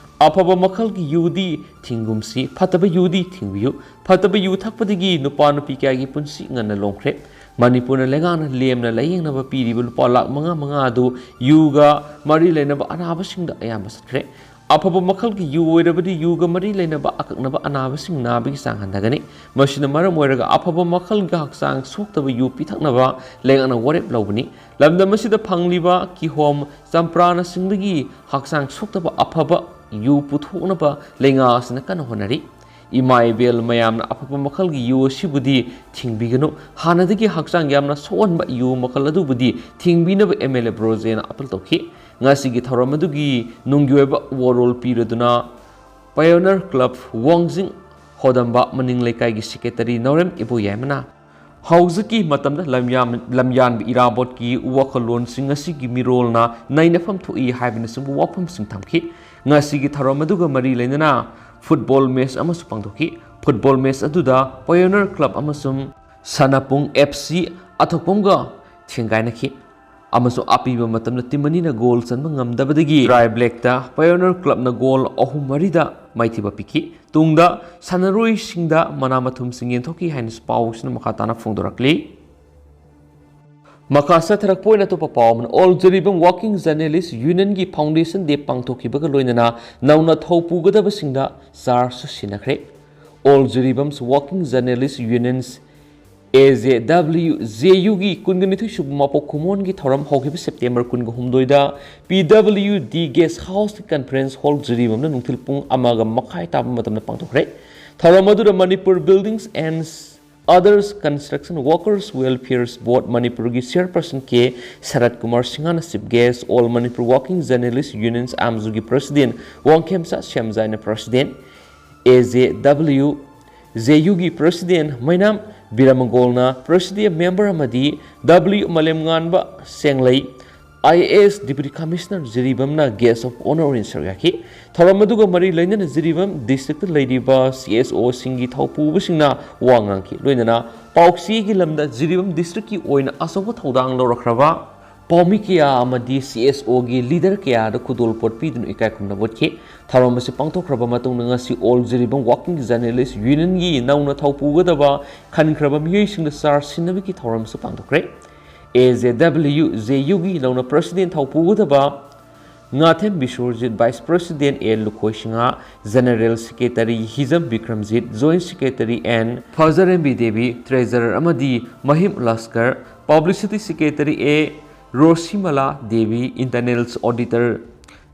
ꯑꯐꯕ ꯃꯈꯜꯒꯤ ꯌꯨꯗꯤ ꯊꯤꯡꯒꯨꯝꯁꯤ, ꯐꯠꯇꯕ ꯌꯨꯗꯤ ꯊꯤꯡꯕꯤꯌꯨ꯫ ꯐꯠꯇꯕ ꯌꯨ ꯊꯛꯄꯗꯒꯤ ꯅꯨꯄꯥ ꯅꯨꯄꯤ ꯀꯌꯥꯒꯤ ꯄꯨꯟꯁꯤ ꯉꯟꯅ ꯂꯣꯝꯈ꯭ꯔꯦ꯫ ꯃꯅꯤꯄꯨꯔꯅ ꯂꯩꯉꯥꯛꯅ ꯂꯦꯝꯅ ꯂꯥꯌꯦꯡꯅꯕ ꯄꯤꯔꯤꯕ ꯂꯨꯄꯥ ꯂꯥꯈ ꯃꯉꯥ ꯃꯉꯥ ꯑꯗꯨ ꯌꯨꯒ ꯃꯔꯤ ꯂꯩꯅꯕ ꯑꯅꯥꯕꯁꯤꯡꯗ ꯑꯌꯥꯝꯕ ꯆꯠꯈ꯭ꯔꯦ꯫ ꯑꯐꯕ ꯃꯈꯜꯒꯤ ꯌꯨ ꯑꯣꯏꯔꯕꯗꯤ ꯌꯨꯒ ꯃꯔꯤ ꯂꯩꯅꯕ ꯑꯀꯛꯅꯕ ꯑꯅꯥꯕꯁꯤꯡ ꯅꯥꯕꯒꯤ ꯆꯥꯡ ꯍꯟꯊꯒꯅꯤ꯫ ꯃꯁꯤꯅ ꯃꯔꯝ ꯑꯣꯏꯔꯒ ꯑꯐꯕ ꯃꯈꯜꯒꯤ ꯍꯛꯆꯥꯡ ꯁꯣꯛꯇꯕ ꯌꯨ ꯄꯤꯊꯛꯅꯕ ꯂꯩꯉꯥꯛꯅ ꯋꯥꯔꯦꯞ ꯂꯧꯕꯅꯤ꯫ ꯂꯝꯗꯝ ꯑꯁꯤꯗ ꯐꯪꯂꯤꯕ ꯀꯤꯍꯣꯝ, ꯆꯝꯄ꯭ꯔꯥꯅꯆꯤꯡꯕꯒꯤ ꯍꯛꯆꯥꯡ ꯁꯣꯛꯇꯕ ꯑꯐꯕ ꯌꯨ ꯄꯨꯊꯣꯛꯅꯕ ꯂꯩꯉꯥꯛ ꯑꯁꯤꯅ ꯀꯟꯅ ꯍꯣꯠꯅꯔꯤ꯫ ꯏꯃꯥ ꯏꯕꯦꯜ ꯃꯌꯥꯝꯅ ꯑꯐꯕ ꯃꯈꯜꯒꯤ ꯌꯨ ꯑꯁꯤꯕꯨꯗꯤ ꯊꯤꯡꯕꯤꯒꯅꯨ꯫ ꯍꯥꯟꯅꯗꯒꯤ ꯍꯛꯆꯥꯡ ꯌꯥꯝꯅ ꯁꯣꯛꯍꯟꯕ ꯌꯨ ꯃꯈꯜ ꯑꯗꯨꯕꯨꯗꯤ ꯊꯤꯡꯕꯤꯅꯕ ꯑꯦꯝ ꯑꯦꯜ ꯑꯦ ꯕ꯭ꯔꯣꯖꯦꯟꯅ ꯑꯥꯄꯤꯜ ꯇꯧꯈꯤ꯫ ꯉꯁꯤꯒꯤ ꯊꯧꯔꯝ ꯑꯗꯨꯒꯤ ꯅꯨꯡꯒꯤ ꯑꯣꯏꯕ ꯋꯥꯔꯣꯜ ꯄꯤꯔꯗꯨꯅ ꯄꯥꯏꯑꯣꯅꯤꯌꯔ ꯀ꯭ꯂꯕ ꯋꯥꯡꯖꯤꯡ ꯍꯣꯗꯝꯕ ꯃꯅꯤꯡ ꯂꯩꯀꯥꯏꯒꯤ ꯁꯦꯀ꯭ꯔꯦꯇꯔꯤ ꯅꯥꯎꯔꯦꯝ ꯏꯕꯣꯌꯥꯏꯃꯅ ꯍꯧꯖꯤꯛꯀꯤ ꯃꯇꯝꯗ ꯂꯝꯌꯥꯟ-, ꯂꯝꯌꯥꯟꯕ ꯏꯔꯥꯕꯣꯠꯀꯤ ꯋꯥꯈꯜꯂꯣꯟꯁꯤꯡ ꯑꯁꯤꯒꯤ ꯃꯤꯔꯣꯜꯅ ꯅꯩꯅꯐꯝ ꯊꯣꯛꯏ ꯍꯥꯏꯕꯅꯆꯤꯡꯕ ꯋꯥꯐꯝꯁꯤꯡ ꯊꯝꯈꯤ꯫ ꯉꯁꯤꯒꯤ ꯊꯧꯔꯝ ꯑꯗꯨꯒ ꯃꯔꯤ ꯂꯩꯅꯅ ꯐꯨꯠꯕꯣꯜ ꯃꯦꯆ ꯑꯃꯁꯨ ꯄꯥꯡꯊꯣꯛꯈꯤ꯫ ꯐꯨꯠꯕꯣꯜ ꯃꯦꯆ ꯑꯗꯨꯗ ꯄꯥꯏꯑꯣꯅꯤꯌꯔ ꯀ꯭ꯂꯕ ꯑꯃꯁꯨꯡ ꯁꯅꯥꯄꯨꯡ ꯑꯦꯐ ꯁꯤ ꯑꯊꯣꯛꯄꯝꯒ ꯊꯦꯡꯒꯥꯏꯅꯈꯤ꯫ ꯑꯃꯁꯨꯡ ꯑꯄꯤꯕ ꯃꯇꯝꯗ ꯇꯤꯝ ꯑꯅꯤꯅ ꯒꯣꯜ ꯆꯟꯕ ꯉꯝꯗꯕꯗꯒꯤ ꯗ꯭ꯔꯥꯏ ꯕ꯭ꯂꯦꯛꯇ ꯄꯥꯏꯑꯣꯅꯤꯌꯔ ꯀ꯭ꯂꯕꯅ ꯒꯣꯜ ꯑꯍꯨꯝ ꯃꯔꯤꯗ ꯃꯥꯏꯊꯤꯕ ꯄꯤꯈꯤ꯫ ꯇꯨꯡꯗ ꯁꯥꯟꯅꯔꯣꯏꯁꯤꯡꯗ ꯃꯅꯥ ꯃꯊꯨꯝꯁꯤꯡ ꯌꯦꯟꯊꯣꯛꯈꯤ ꯍꯥꯏꯅꯁꯨ ꯄꯥꯎꯁꯤꯅ ꯃꯈꯥ ꯇꯥꯅ ꯐꯣꯡꯗꯣꯔꯛꯂꯤ꯫ ꯃꯈꯥ ꯆꯠꯊꯔꯛꯄ ꯑꯣꯏꯅ ꯑꯇꯣꯞꯄ ꯄꯥꯎ ꯑꯃꯅ, ꯑꯣꯜ ꯖꯤꯔꯤꯕꯥꯝ ꯋꯥꯔꯀꯤꯡ ꯖꯔꯅꯦꯂꯤꯁ ꯌꯨꯅꯤꯌꯟꯒꯤ ꯐꯥꯎꯟꯗꯦꯁꯟ ꯗꯦ ꯄꯥꯡꯊꯣꯛꯈꯤꯕꯒ ꯂꯣꯏꯅꯅ ꯅꯧꯅ ꯊꯧ ꯄꯨꯒꯗꯕꯁꯤꯡꯗ ꯆꯥꯔꯖꯁꯨ ꯁꯤꯟꯅꯈ꯭ꯔꯦ꯫ ꯑꯣꯜ ꯖꯤꯔꯤꯕꯥꯝꯁ working journalist unions, A J W J ꯌꯨꯒꯤ ꯀꯨꯟꯒ ꯅꯤꯊꯣꯏ ꯁꯨꯕ ꯃꯄꯣꯛ ꯀꯨꯝꯑꯣꯟꯒꯤ ꯊꯧꯔꯝ ꯍꯧꯈꯤꯕ ꯁꯦꯞꯇꯦꯝꯕꯔ ꯀꯨꯟꯒ ꯍꯨꯝꯗꯣꯏꯗ ꯄꯤ ꯗꯕ꯭ꯂꯤꯌꯨ ꯗꯤ ꯒꯦꯁ ꯍꯥꯎꯁꯀꯤ ꯀꯟꯐꯔꯦꯟꯁ ꯍꯣꯜ ꯖꯤꯔꯤꯕꯥꯝꯗ ꯅꯨꯡꯊꯤꯜ ꯄꯨꯡ ꯑꯃꯒ ꯃꯈꯥꯏ ꯇꯥꯕ ꯃꯇꯝꯗ ꯄꯥꯡꯊꯣꯛꯈ꯭ꯔꯦ꯫ ꯊꯧꯔꯝ ꯑꯗꯨꯗ Manipur buildings and others construction workers welfares board ꯃꯅꯤꯄꯨꯔꯒꯤ ꯆꯤꯌꯔꯄꯔꯁꯟ ꯀꯦ ꯁꯔꯠ ꯀꯨꯃꯥꯔ ꯁꯤꯡꯍꯅ chief guest, all Manipur working journalist unions ꯑꯥꯝꯖꯨꯒꯤ ꯄ꯭ꯔꯁꯤꯗꯦꯟ ꯋꯥꯡꯈꯦꯝꯆꯥ ꯁꯦꯝꯖꯥꯏꯅ president, A J W J ꯌꯨꯒꯤ ꯄ꯭ꯔꯁꯤꯗꯦꯟ ꯃꯩꯅꯥꯝ ꯕꯤꯔꯃꯒꯣꯜꯅ ꯄ꯭ꯔꯁꯤꯗꯦꯟ ꯃꯦꯝꯕꯔ ꯑꯃꯗꯤ W Malemnganba Shenglei, I A S deputy commissioner ꯖꯤꯔꯤꯕꯥꯝꯅ ꯒꯦꯁ ꯑꯣꯐ ꯑꯣꯅꯔ ꯑꯣꯏꯅ ꯁꯔꯨꯛ ꯌꯥꯈꯤ꯫ ꯊꯧꯔꯝ ꯑꯗꯨꯒ ꯃꯔꯤ ꯂꯩꯅꯅ ꯖꯤꯔꯤꯕꯥꯝ ꯗꯤꯁꯇ꯭ꯔꯤꯛꯇ ꯂꯩꯔꯤꯕ ꯁꯤ ꯑꯦꯁ ꯑꯣꯁꯤꯡꯒꯤ ꯊꯧꯄꯨꯕꯁꯤꯡꯅ ꯋꯥ ꯉꯥꯡꯈꯤ꯫ ꯂꯣꯏꯅꯅ ꯄꯥꯎꯆꯦꯒꯤ ꯂꯝꯗ ꯖꯤꯔꯤꯕꯥꯝ ꯗꯤꯁꯇ꯭ꯔꯤꯛꯀꯤ ꯑꯣꯏꯅ ꯑꯆꯧꯕ ꯊꯧꯗꯥꯡ ꯂꯧꯔꯛꯈ꯭ꯔꯕ ꯄꯥꯎꯃꯤ ꯀꯌꯥ ꯑꯃꯗꯤ ꯁꯤ ꯑꯦꯁ ꯑꯣꯒꯤ ꯂꯤꯗꯔ ꯀꯌꯥꯗ ꯈꯨꯗꯣꯜꯄꯣꯠ ꯄꯤꯗꯨꯅ ꯏꯀꯥꯏ ꯈꯨꯝꯅꯕ ꯎꯠꯈꯤ꯫ ꯊꯧꯔꯝ ꯑꯁꯤ ꯄꯥꯡꯊꯣꯛꯈ꯭ꯔꯕ ꯃꯇꯨꯡꯗ ꯉꯁꯤ ꯑꯣꯜ ꯖꯤꯔꯤꯕꯥꯝ ꯋꯥꯔꯀꯤꯡ ꯖꯔꯅꯦꯂꯤꯁ ꯌꯨꯅꯤꯌꯟꯒꯤ ꯅꯧꯅ ꯊꯧꯄꯨꯒꯗꯕ ꯈꯟꯈ꯭ꯔꯕ ꯃꯤꯑꯣꯏꯁꯤꯡꯗ ꯆꯥꯔꯖ ꯁꯤꯟꯅꯕꯒꯤ ꯊꯧꯔꯝꯁꯨ ꯄꯥꯡꯊꯣꯛꯈ꯭ꯔꯦ꯫ ꯑꯦ ꯖꯦ ꯗꯕ꯭ꯂꯤꯌꯨ ꯖꯦ ꯌꯨꯒꯤ ꯅꯧꯅ ꯄ꯭ꯔꯁꯤꯗꯦꯟ ꯊꯧꯄꯨꯒꯗꯕ Ngathem Biswarjit, vice president A Lukhoi Singh, general secretary Hijam Bikramjit, joint secretary N Fajarembi Devi, treasurer ꯑꯃꯗꯤ Mahim Laskar, publicity secretary A Roshimala Devi, internal auditor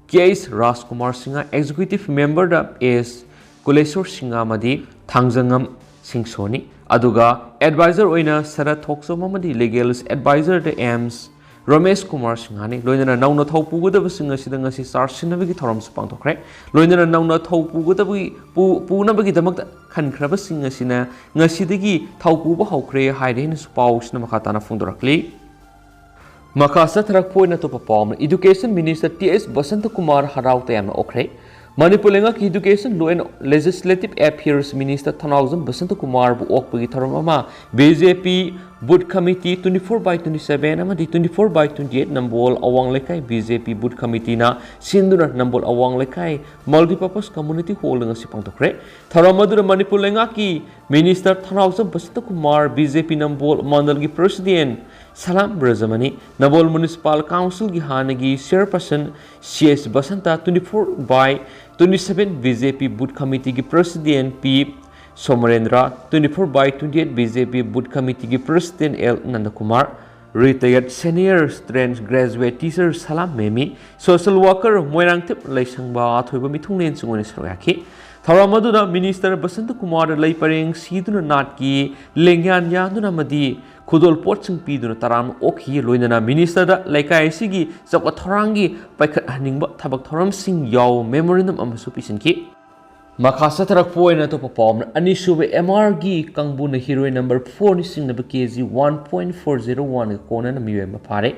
K H Rajkumar Singh, executive ꯃꯦꯝꯕꯔꯗ ꯑꯦꯁ ꯀꯨꯂꯦꯁꯣꯔ ꯁꯤꯡꯍ ꯑꯃꯗꯤ ꯊꯥꯡꯖꯉꯝ ꯁꯤꯡꯁꯣꯅꯤ꯫ ꯑꯗꯨꯒ ꯑꯦꯗꯚꯥꯏꯖꯔ ꯑꯣꯏꯅ ꯁꯔꯠ ꯊꯣꯛꯆꯣꯝ ꯑꯃꯗꯤ ꯂꯤꯒꯦꯜ ꯑꯦꯗꯚꯥꯏꯖꯔꯗ ꯑꯦꯝ ꯔꯃꯦꯁ ꯀꯨꯃꯥꯔ ꯁꯤꯡꯍꯅꯤ꯫ ꯂꯣꯏꯅꯅ ꯅꯧꯅ ꯊꯧ ꯄꯨꯒꯗꯕꯁꯤꯡ ꯑꯁꯤꯗ ꯉꯁꯤ ꯆꯥꯔꯖ ꯁꯤꯟꯅꯕꯒꯤ ꯊꯧꯔꯝꯁꯨ ꯄꯥꯡꯊꯣꯛꯈ꯭ꯔꯦ꯫ ꯂꯣꯏꯅꯅ ꯅꯧꯅ ꯊꯧ ꯄꯨꯒꯗꯕꯒꯤ, ꯄꯨ-, ꯄꯨꯅꯕꯒꯤꯗꯃꯛꯇ ꯈꯟꯈ꯭ꯔꯕꯁꯤꯡ ꯑꯁꯤꯅ ꯉꯁꯤꯗꯒꯤ ꯊꯧ ꯄꯨꯕ ꯍꯧꯈ꯭ꯔꯦ ꯍꯥꯏꯔꯦ ꯍꯥꯏꯅꯁꯨ ꯄꯥꯎꯁꯤꯅ ꯃꯈꯥ ꯇꯥꯅ ꯐꯣꯡꯗꯣꯔꯛꯂꯤ꯫ ꯃꯈꯥ ꯆꯠꯊꯔꯛꯄ ꯑꯣꯏꯅ ꯑꯇꯣꯞꯄ ꯄꯥꯎ ꯑꯃꯅ, education minister T S Basanta Kumar ꯍꯔꯥꯎ ꯇꯌꯥꯝꯅ ꯑꯣꯛꯈ꯭ꯔꯦ꯫ ꯃꯅꯤꯄꯨꯔ ꯂꯩꯉꯥꯛꯀꯤ education, law and legislative affairs minister ꯊꯧꯅꯥꯎꯖꯝ ꯕꯁꯟꯇ ꯀꯨꯃꯥꯔꯕꯨ ꯑꯣꯛꯄꯒꯤ ꯊꯧꯔꯝ ꯑꯃ B J P Booth Committee twenty-four by twenty-seven ꯑꯃꯗꯤ twenty-four by twenty-eight ꯅꯝꯕꯣꯜ ꯑꯋꯥꯡ ꯂꯩꯀꯥꯏ B J P Booth Committeeꯅ ꯁꯤꯟꯗꯨꯅ ꯅꯝꯕꯣꯜ ꯑꯋꯥꯡ ꯂꯩꯀꯥꯏ Multipurpose Community Hallꯗ ꯉꯁꯤ ꯄꯥꯡꯊꯣꯛꯈ꯭ꯔꯦ꯫ ꯊꯧꯔꯝ ꯑꯗꯨꯗ ꯃꯅꯤꯄꯨꯔ ꯂꯩꯉꯥꯛꯀꯤ Minister ꯊꯧꯅꯥꯎꯖꯝ Basanta Kumar, B J P ꯅꯝꯕꯣꯜ ꯃꯟꯗꯜꯒꯤ President ꯁꯂꯥꯝ ꯔꯖꯃꯅꯤ, ꯅꯝꯕꯣꯜ Municipal Councilꯒꯤ ꯍꯥꯟꯅꯒꯤ Chairperson C S Basanta, twenty-four by twenty-seven B J P Booth Committeeꯒꯤ President P ꯁꯣꯃꯔꯦꯟꯗ꯭ꯔ, twenty-four by twenty-eight B J P Booth Committeeꯒꯤ President L ꯅꯟꯗꯀꯨꯃꯥꯔ, Retired Senior Trained Graduate Teacher Salam ꯃꯦꯃꯤ, Social Worker ꯃꯣꯏꯔꯥꯡꯊꯦꯞ ꯂꯩꯁꯪꯕ ꯑꯊꯣꯏꯕ ꯃꯤꯊꯨꯡꯂꯦꯟꯁꯤꯡ ꯑꯣꯏꯅ ꯁꯔꯨꯛ ꯌꯥꯈꯤ꯫ ꯊꯧꯔꯝ ꯑꯗꯨꯗ Minister Basanta ꯀꯨꯃꯥꯔꯗ ꯂꯩ ꯄꯔꯦꯡ ꯁꯤꯗꯨꯅ ꯅꯥꯠꯀꯤ ꯂꯦꯡꯌꯥꯟ ꯌꯥꯟꯗꯨꯅ ꯑꯃꯗꯤ ꯈꯨꯗꯣꯜ ꯄꯣꯠꯁꯤꯡ ꯄꯤꯗꯨꯅ ꯇꯔꯥꯝꯅ ꯑꯣꯛꯈꯤ꯫ ꯂꯣꯏꯅꯅ Ministerꯗ ꯂꯩꯀꯥꯏ ꯑꯁꯤꯒꯤ ꯆꯥꯎꯈꯠ ꯊꯧꯔꯥꯡꯒꯤ ꯄꯥꯏꯈꯠꯍꯟꯅꯤꯡꯕ ꯊꯕꯛ ꯊꯧꯔꯝꯁꯤꯡ ꯌꯥꯎꯕ memorandum ꯑꯃꯁꯨ ꯄꯤꯁꯤꯟꯈꯤ꯫ ꯃꯈꯥ ꯆꯠꯊꯔꯛꯄ ꯑꯣꯏꯅ ꯑꯇꯣꯞꯄ ꯄꯥꯎ ꯑꯃꯅ, ꯑꯅꯤꯁꯨꯕ M Rꯒꯤ ꯀꯥꯡꯕꯨꯅ ꯍꯤꯔꯣꯏ number fourꯅ ꯆꯤꯡꯅꯕ K G one point four zero oneꯒ ꯀꯣꯟꯅꯅ ꯃꯤꯑꯣꯏ ꯑꯃ ꯐꯥꯔꯦ꯫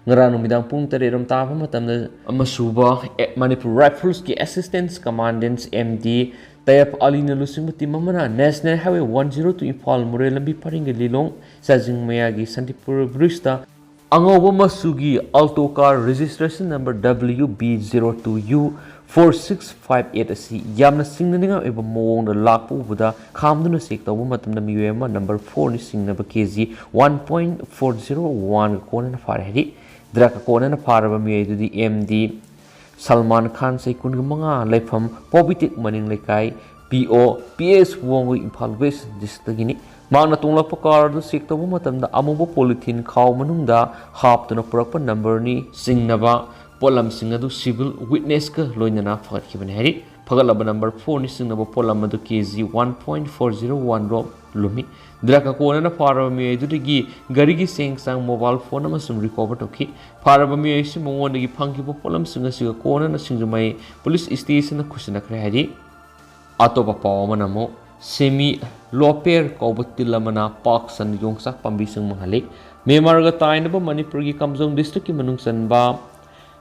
ꯉꯔꯥꯡ ꯅꯨꯃꯤꯗꯥꯡ ꯄꯨꯡ ꯇꯔꯦꯠ ꯔꯣꯝ ꯇꯥꯕ ꯃꯇꯝꯗ ꯑꯃꯁꯨꯕ ꯑꯦ-, Manipur Riflesꯀꯤ Assistant Commandant M D ꯇꯌꯦꯞ ꯑꯂꯤꯅ ꯂꯨꯆꯤꯡꯕ team ꯑꯃꯅ National Highway one zero two Imphal ꯃꯣꯔꯦ ꯂꯝꯕꯤ ꯄꯔꯤꯡꯒꯤ ꯂꯤꯂꯣꯡ ꯆꯥꯖꯤꯡ ꯃꯌꯥꯒꯤ ꯁꯥꯟꯇꯤꯄꯨꯔ bridgeꯇ ꯑꯉꯧꯕ ꯃꯆꯨꯒꯤ Alto car registration number W B zero two U four six five eight ꯑꯁꯤ ꯌꯥꯝꯅ ꯆꯤꯡꯅꯅꯤꯡꯉꯥꯏ ꯑꯣꯏꯕ ꯃꯑꯣꯡꯗ ꯂꯥꯛꯄ ꯎꯕꯗ ꯈꯥꯝꯗꯨꯅ check ꯇꯧꯕ ꯃꯇꯝꯗ ꯃꯤꯑꯣꯏ ꯑꯃ number fourꯅ ꯆꯤꯡꯅꯕ K G one point four zero oneꯒ ꯀꯣꯟꯅꯅ ꯐꯥꯔꯦ ꯍꯥꯏꯔꯤ꯫ Drugꯀ ꯀꯣꯟꯅꯅ ꯐꯥꯔꯕ ꯃꯤꯑꯣꯏ ꯑꯗꯨꯗꯤ M D ꯁꯜꯃꯥꯟ ꯈꯥꯟ, ꯆꯍꯤ ꯀꯨꯟꯃꯉꯥ, ꯂꯩꯐꯝ ꯄꯣꯕꯤꯇꯤꯛ ꯃꯅꯤꯡ ꯂꯩꯀꯥꯏ, P O P S ꯋꯣꯡꯒꯨꯏ, Imphal West Districtꯇꯒꯤꯅꯤ꯫ ꯃꯍꯥꯛꯅ ꯇꯣꯡꯂꯛꯄ car ꯑꯗꯨ check ꯇꯧꯕ ꯃꯇꯝꯗ ꯑꯃꯨꯕ polythene ꯈꯥꯎ ꯃꯅꯨꯡꯗ ꯍꯥꯞꯇꯨꯅ ꯄꯨꯔꯛꯄ numberꯅꯤ ꯆꯤꯡꯅꯕ ꯄꯣꯠꯂꯝꯁꯤꯡ ꯑꯗꯨ civil witnessꯀ ꯂꯣꯏꯅꯅ ꯐꯒꯠꯈꯤꯕꯅꯤ ꯍꯥꯏꯔꯤ꯫ ꯐꯒꯠꯂꯕ number fourꯅꯤ ꯆꯤꯡꯅꯕ ꯄꯣꯠꯂꯝ ꯑꯗꯨ K G one point four zero one ꯔꯣꯝ ꯂꯨꯝꯃꯤ꯫ Drugꯀ ꯀꯣꯟꯅꯅ ꯐꯥꯔꯕ ꯃꯤꯑꯣꯏ ꯑꯗꯨꯗꯒꯤ ꯒꯥꯔꯤꯒꯤ ꯆꯦꯡ ꯆꯥꯡ, mobile phone ꯑꯃꯁꯨꯡ recover ꯇꯧꯈꯤ꯫ ꯐꯥꯔꯕ ꯃꯤꯑꯣꯏ ꯑꯁꯤ ꯃꯉꯣꯟꯗꯒꯤ ꯐꯪꯈꯤꯕ ꯄꯣꯠꯂꯝꯁꯤꯡ ꯑꯁꯤꯒ ꯀꯣꯟꯅꯅ ꯁꯤꯡꯖꯃꯩ police stationꯗ ꯈꯨꯠꯁꯤꯟꯅꯈ꯭ꯔꯦ ꯍꯥꯏꯔꯤ꯫ ꯑꯇꯣꯞꯄ ꯄꯥꯎ ꯑꯃꯅ ꯑꯃꯨꯛ ꯁꯦꯃꯤ ꯂꯣꯄꯦꯔ ꯀꯧꯕ ꯇꯤꯜ ꯑꯃꯅ ꯄꯥꯛ ꯁꯟꯅ ꯌꯣꯡꯆꯥꯛ ꯄꯥꯝꯕꯤꯁꯤꯡ ꯃꯥꯡꯍꯜꯂꯤ꯫ ꯃ꯭ꯌꯥꯟꯃꯥꯔꯒ ꯇꯥꯏꯅꯕ ꯃꯅꯤꯄꯨꯔꯒꯤ ꯀꯥꯝꯖꯣꯡ districtꯀꯤ ꯃꯅꯨꯡ ꯆꯟꯕ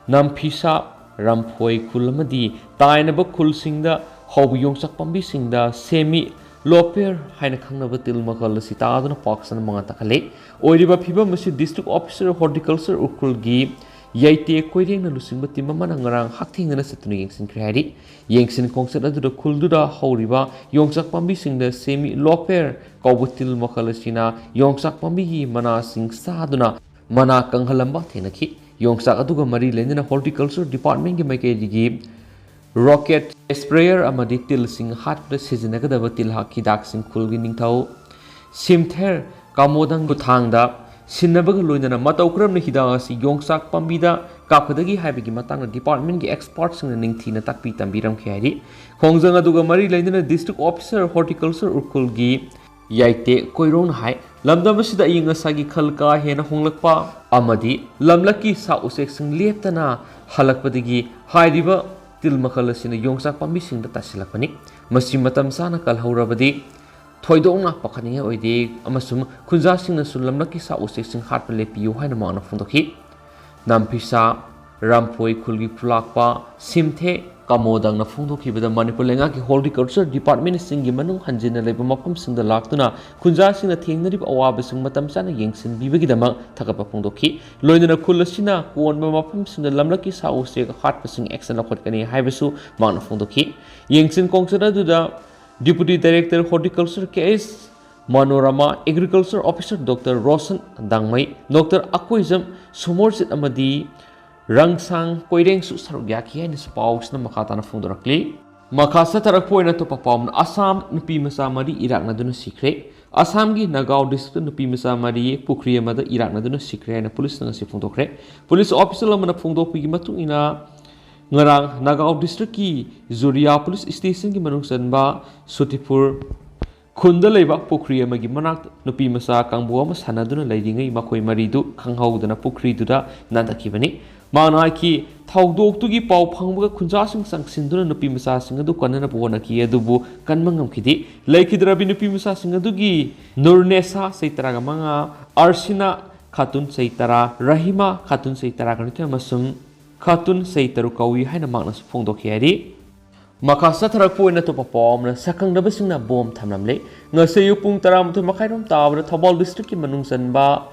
ꯅꯝꯐꯤꯁꯥ, ꯔꯝꯐꯣꯏ ꯈꯨꯜ ꯑꯃꯗꯤ ꯇꯥꯏꯅꯕ ꯈꯨꯜꯁꯤꯡꯗ ꯍꯧꯕ ꯌꯣꯡꯆꯥꯛ ꯄꯥꯝꯕꯤꯁꯤꯡꯗ ꯁꯦꯃꯤ ꯂꯣꯄꯦꯔ ꯍꯥꯏꯅ ꯈꯪꯅꯕ ꯇꯤꯜ ꯃꯈꯜ ꯑꯁꯤ ꯇꯥꯗꯨꯅ ꯄꯥꯛ ꯁꯟꯅ ꯃꯉꯥ ꯇꯥꯈꯠꯂꯤ꯫ ꯑꯣꯏꯔꯤꯕ ꯐꯤꯕꯝ ꯑꯁꯤ District Officer Horticulture ꯎꯈ꯭ꯔꯨꯜꯒꯤ ꯌꯥꯏꯇꯦ ꯀꯣꯏꯔꯦꯡꯅ ꯂꯨꯆꯤꯡꯕ ꯇꯤꯝ ꯑꯃꯅ ꯉꯔꯥꯡ ꯍꯛꯊꯦꯡꯅꯅ ꯆꯠꯇꯨꯅ ꯌꯦꯡꯁꯤꯟꯈ꯭ꯔꯦ ꯍꯥꯏꯔꯤ꯫ ꯌꯦꯡꯁꯤꯟ ꯈꯣꯡꯆꯠ ꯑꯗꯨꯗ ꯈꯨꯜꯗꯨꯗ ꯍꯧꯔꯤꯕ ꯌꯣꯡꯆꯥꯛ ꯄꯥꯝꯕꯤꯁꯤꯡꯗ ꯁꯦꯃꯤ ꯂꯣꯄꯦꯔ ꯀꯧꯕ ꯇꯤꯜ ꯃꯈꯜ ꯑꯁꯤꯅ ꯌꯣꯡꯆꯥꯛ ꯄꯥꯝꯕꯤꯒꯤ ꯃꯅꯥꯁꯤꯡ ꯆꯥꯗꯨꯅ ꯃꯅꯥ ꯀꯪꯍꯜꯂꯝꯕ ꯊꯦꯡꯅꯈꯤ꯫ ꯌꯣꯡꯆꯥꯛ ꯑꯗꯨꯒ ꯃꯔꯤ ꯂꯩꯅꯅ Horticulture Departmentꯀꯤ ꯃꯥꯏꯀꯩꯗꯒꯤ ꯔꯣꯀꯦꯠ ꯁ꯭ꯄ꯭ꯔꯦꯌꯔ ꯑꯃꯗꯤ ꯇꯤꯜꯁꯤꯡ ꯍꯥꯠꯄꯗ ꯁꯤꯖꯤꯟꯅꯒꯗꯕ ꯇꯤꯜꯍꯥꯠ ꯍꯤꯗꯥꯛꯁꯤꯡ ꯈꯨꯜꯒꯤ ꯅꯤꯡꯊꯧ ꯁꯤꯝꯊꯦꯔ ꯀꯥꯃꯣꯗꯪ ꯈꯨꯠꯊꯥꯡꯗ ꯁꯤꯟꯅꯕꯒ ꯂꯣꯏꯅꯅ ꯃꯇꯧ ꯀꯔꯝꯅ ꯍꯤꯗꯥꯛ ꯑꯁꯤ ꯌꯣꯡꯆꯥꯛ ꯄꯥꯝꯕꯤꯗ ꯀꯥꯞꯀꯗꯒꯦ ꯍꯥꯏꯕꯒꯤ ꯃꯇꯥꯡꯗ ꯗꯤꯄꯥꯔꯠꯃꯦꯟꯒꯤ ꯑꯦꯛꯁꯄꯔꯠꯁꯤꯡꯅ ꯅꯤꯡꯊꯤꯅ ꯇꯥꯛꯄꯤ ꯇꯝꯕꯤꯔꯝꯈꯤ ꯍꯥꯏꯔꯤ꯫ ꯈꯣꯡꯖꯪ ꯑꯗꯨꯒ ꯃꯔꯤ ꯂꯩꯅꯅ District Officer Horticulture ꯎꯈ꯭ꯔꯨꯜꯒꯤ ꯌꯥꯏꯇꯦ ꯀꯣꯏꯔꯣꯡꯅ ꯍꯥꯏ, ꯂꯝꯗꯝ ꯑꯁꯤꯗ ꯑꯏꯪ ꯑꯁꯥꯒꯤ ꯈꯜ ꯀꯥ ꯍꯦꯟꯅ ꯍꯣꯡꯂꯛꯄ ꯑꯃꯗꯤ ꯂꯝꯂꯛꯀꯤ ꯁꯥ ꯎꯆꯦꯛꯁꯤꯡ ꯂꯦꯞꯇꯅ ꯍꯜꯂꯛꯄꯗꯒꯤ ꯍꯥꯏꯔꯤꯕ ꯇꯤꯜ ꯃꯈꯜ ꯑꯁꯤꯅ ꯌꯣꯡꯆꯥꯛ ꯄꯥꯝꯕꯤꯁꯤꯡꯗ ꯇꯥꯁꯤꯜꯂꯛꯄꯅꯤ꯫ ꯃꯁꯤ ꯃꯇꯝ ꯆꯥꯅ ꯀꯜꯍꯧꯔꯕꯗꯤ ꯊꯣꯏꯗꯣꯛꯅ ꯄꯥꯈꯠꯅꯤꯡꯉꯥꯏ ꯑꯣꯏꯗꯦ ꯑꯃꯁꯨꯡ ꯈꯨꯟꯖꯥꯁꯤꯡꯅꯁꯨ ꯂꯝꯂꯛꯀꯤ ꯁꯥ ꯎꯆꯦꯛꯁꯤꯡ ꯍꯥꯠꯄ ꯂꯦꯞꯄꯤꯌꯨ ꯍꯥꯏꯅ ꯃꯍꯥꯛꯅ ꯐꯣꯡꯗꯣꯛꯈꯤ꯫ ꯅꯥꯝꯐꯤꯁꯥ ꯔꯥꯝꯐꯣꯏ ꯈꯨꯜꯒꯤ ꯈꯨꯂꯥꯛꯄ ꯁꯤꯝꯊꯦ ꯀꯥꯃꯣꯗꯪꯅ ꯐꯣꯡꯗꯣꯛꯈꯤꯕꯗ, ꯃꯅꯤꯄꯨꯔ ꯂꯩꯉꯥꯛꯀꯤ Horticulture Departmentꯁꯤꯡꯒꯤ ꯃꯅꯨꯡ ꯍꯟꯖꯤꯟꯅ ꯂꯩꯕ ꯃꯐꯝꯁꯤꯡꯗ ꯂꯥꯛꯇꯨꯅ ꯈꯨꯟꯖꯥꯁꯤꯡꯅ ꯊꯦꯡꯅꯔꯤꯕ ꯑꯋꯥꯕꯁꯤꯡ ꯃꯇꯝ ꯆꯥꯅ ꯌꯦꯡꯁꯤꯟꯕꯤꯕꯒꯤꯗꯃꯛ ꯊꯥꯒꯠꯄ ꯐꯣꯡꯗꯣꯛꯈꯤ꯫ ꯂꯣꯏꯅꯅ ꯈꯨꯜ ꯑꯁꯤꯅ ꯀꯣꯟꯕ ꯃꯐꯝꯁꯤꯡꯗ ꯂꯝꯂꯛꯀꯤ ꯁꯥ ꯎꯆꯦꯛ ꯍꯥꯠꯄꯁꯤꯡ action ꯂꯧꯈꯠꯀꯅꯤ ꯍꯥꯏꯕꯁꯨ ꯃꯍꯥꯛꯅ ꯐꯣꯡꯗꯣꯛꯈꯤ꯫ ꯌꯦꯡꯁꯤꯟ ꯈꯣꯡꯆꯠ ꯑꯗꯨꯗ Deputy Director Horticulture K S Manorama, Agriculture Officer doctor Roshan Dangmei, doctor Akoijam Somorjit ꯑꯃꯗꯤ ꯔꯪꯁꯥꯡ ꯀꯣꯏꯔꯦꯡꯁꯨ ꯁꯔꯨꯛ ꯌꯥꯈꯤ ꯍꯥꯏꯅꯁꯨ ꯄꯥꯎꯁꯤꯅ ꯃꯈꯥ ꯇꯥꯅ ꯐꯣꯡꯗꯣꯔꯛꯂꯤ꯫ ꯃꯈꯥ ꯆꯠꯊꯔꯛꯄ ꯑꯣꯏꯅ ꯑꯇꯣꯞꯄ ꯄꯥꯎ ꯑꯃꯅ, ꯑꯁꯥꯝ ꯅꯨꯄꯤ ꯃꯆꯥ ꯃꯔꯤ ꯏꯔꯥꯛꯅꯗꯨꯅ ꯁꯤꯈ꯭ꯔꯦ꯫ ꯑꯁꯥꯝꯒꯤ ꯅꯒꯥꯎ districtꯇ ꯅꯨꯄꯤ ꯃꯆꯥ ꯃꯔꯤ ꯄꯨꯈ꯭ꯔꯤ ꯑꯃꯗ ꯏꯔꯥꯛꯅꯗꯨꯅ ꯁꯤꯈ꯭ꯔꯦ ꯍꯥꯏꯅ ꯄꯨꯂꯤꯁꯅ ꯉꯁꯤ ꯐꯣꯡꯗꯣꯛꯈ꯭ꯔꯦ꯫ ꯄꯨꯂꯤꯁ ꯑꯣꯐꯤꯁꯤꯌꯦꯜ ꯑꯃꯅ ꯐꯣꯡꯗꯣꯛꯄꯒꯤ ꯃꯇꯨꯡ ꯏꯟꯅ, ꯉꯔꯥꯡ ꯅꯒꯥꯎ districtꯀꯤ ꯖꯨꯔꯤꯌꯥ ꯄꯨꯂꯤꯁ ꯁ꯭ꯇꯦꯁꯟꯒꯤ ꯃꯅꯨꯡ ꯆꯟꯕ ꯁꯨꯇꯤꯄꯨꯔ ꯈꯨꯟꯗ ꯂꯩꯕ ꯄꯨꯈ꯭ꯔꯤ ꯑꯃꯒꯤ ꯃꯅꯥꯛꯇ ꯅꯨꯄꯤ ꯃꯆꯥ ꯀꯥꯡꯕꯨ ꯑꯃ ꯁꯥꯟꯅꯗꯨꯅ ꯂꯩꯔꯤꯉꯩ ꯃꯈꯣꯏ ꯃꯔꯤꯗꯨ ꯈꯪꯍꯧꯗꯅ ꯄꯨꯈ꯭ꯔꯤꯗꯨꯗ ꯅꯥꯟꯊꯈꯤꯕꯅꯤ꯫ ꯃꯍꯥꯛꯅ ꯍꯥꯏꯈꯤ, ꯊꯧꯗꯣꯛꯇꯨꯒꯤ ꯄꯥꯎ ꯐꯪꯕꯒ ꯈꯨꯟꯖꯥꯁꯤꯡ ꯆꯪꯁꯤꯟꯗꯨꯅ ꯅꯨꯄꯤ ꯃꯆꯥꯁꯤꯡ ꯑꯗꯨ ꯀꯟꯅꯅꯕ ꯍꯣꯠꯅꯈꯤ, ꯑꯗꯨꯕꯨ ꯀꯟꯕ ꯉꯝꯈꯤꯗꯦ꯫ ꯂꯩꯈꯤꯗ꯭ꯔꯕꯤ ꯅꯨꯄꯤ ꯃꯆꯥꯁꯤꯡ ꯑꯗꯨꯒꯤ ꯅꯨꯔꯅꯦꯁꯥ, ꯆꯍꯤ ꯇꯔꯥꯒ ꯃꯉꯥ, ꯑꯥꯔꯁꯤꯅꯥ ꯈꯥꯇꯨꯟ, ꯆꯍꯤ ꯇꯔꯥ, ꯔꯍꯤꯃꯥ ꯈꯥꯇꯨꯟ, ꯆꯍꯤ ꯇꯔꯥꯒ ꯅꯤꯊꯣꯏ, ꯑꯃꯁꯨꯡ ꯈꯥꯇꯨꯟ, ꯆꯍꯤ ꯇꯔꯨꯛ ꯀꯧꯏ ꯍꯥꯏꯅ ꯃꯍꯥꯛꯅꯁꯨ ꯐꯣꯡꯗꯣꯛꯈꯤ ꯍꯥꯏꯔꯤ꯫ ꯃꯈꯥ ꯆꯠꯊꯔꯛꯄ ꯑꯣꯏꯅ ꯑꯇꯣꯞꯄ ꯄꯥꯎ ꯑꯃꯅ, ꯁꯛꯈꯪꯅꯕꯁꯤꯡꯅ ꯕꯣꯝ ꯊꯝꯂꯝꯂꯦ꯫ ꯉꯁꯤ ꯑꯌꯨꯛ ꯄꯨꯡ ꯇꯔꯥꯃꯥꯊꯣꯏ ꯃꯈꯥꯏꯔꯣꯝ ꯇꯥꯕꯗ ꯊꯧꯕꯥꯜ ꯗꯤꯁꯇ꯭ꯔꯤꯛꯀꯤ ꯃꯅꯨꯡ ꯆꯟꯕ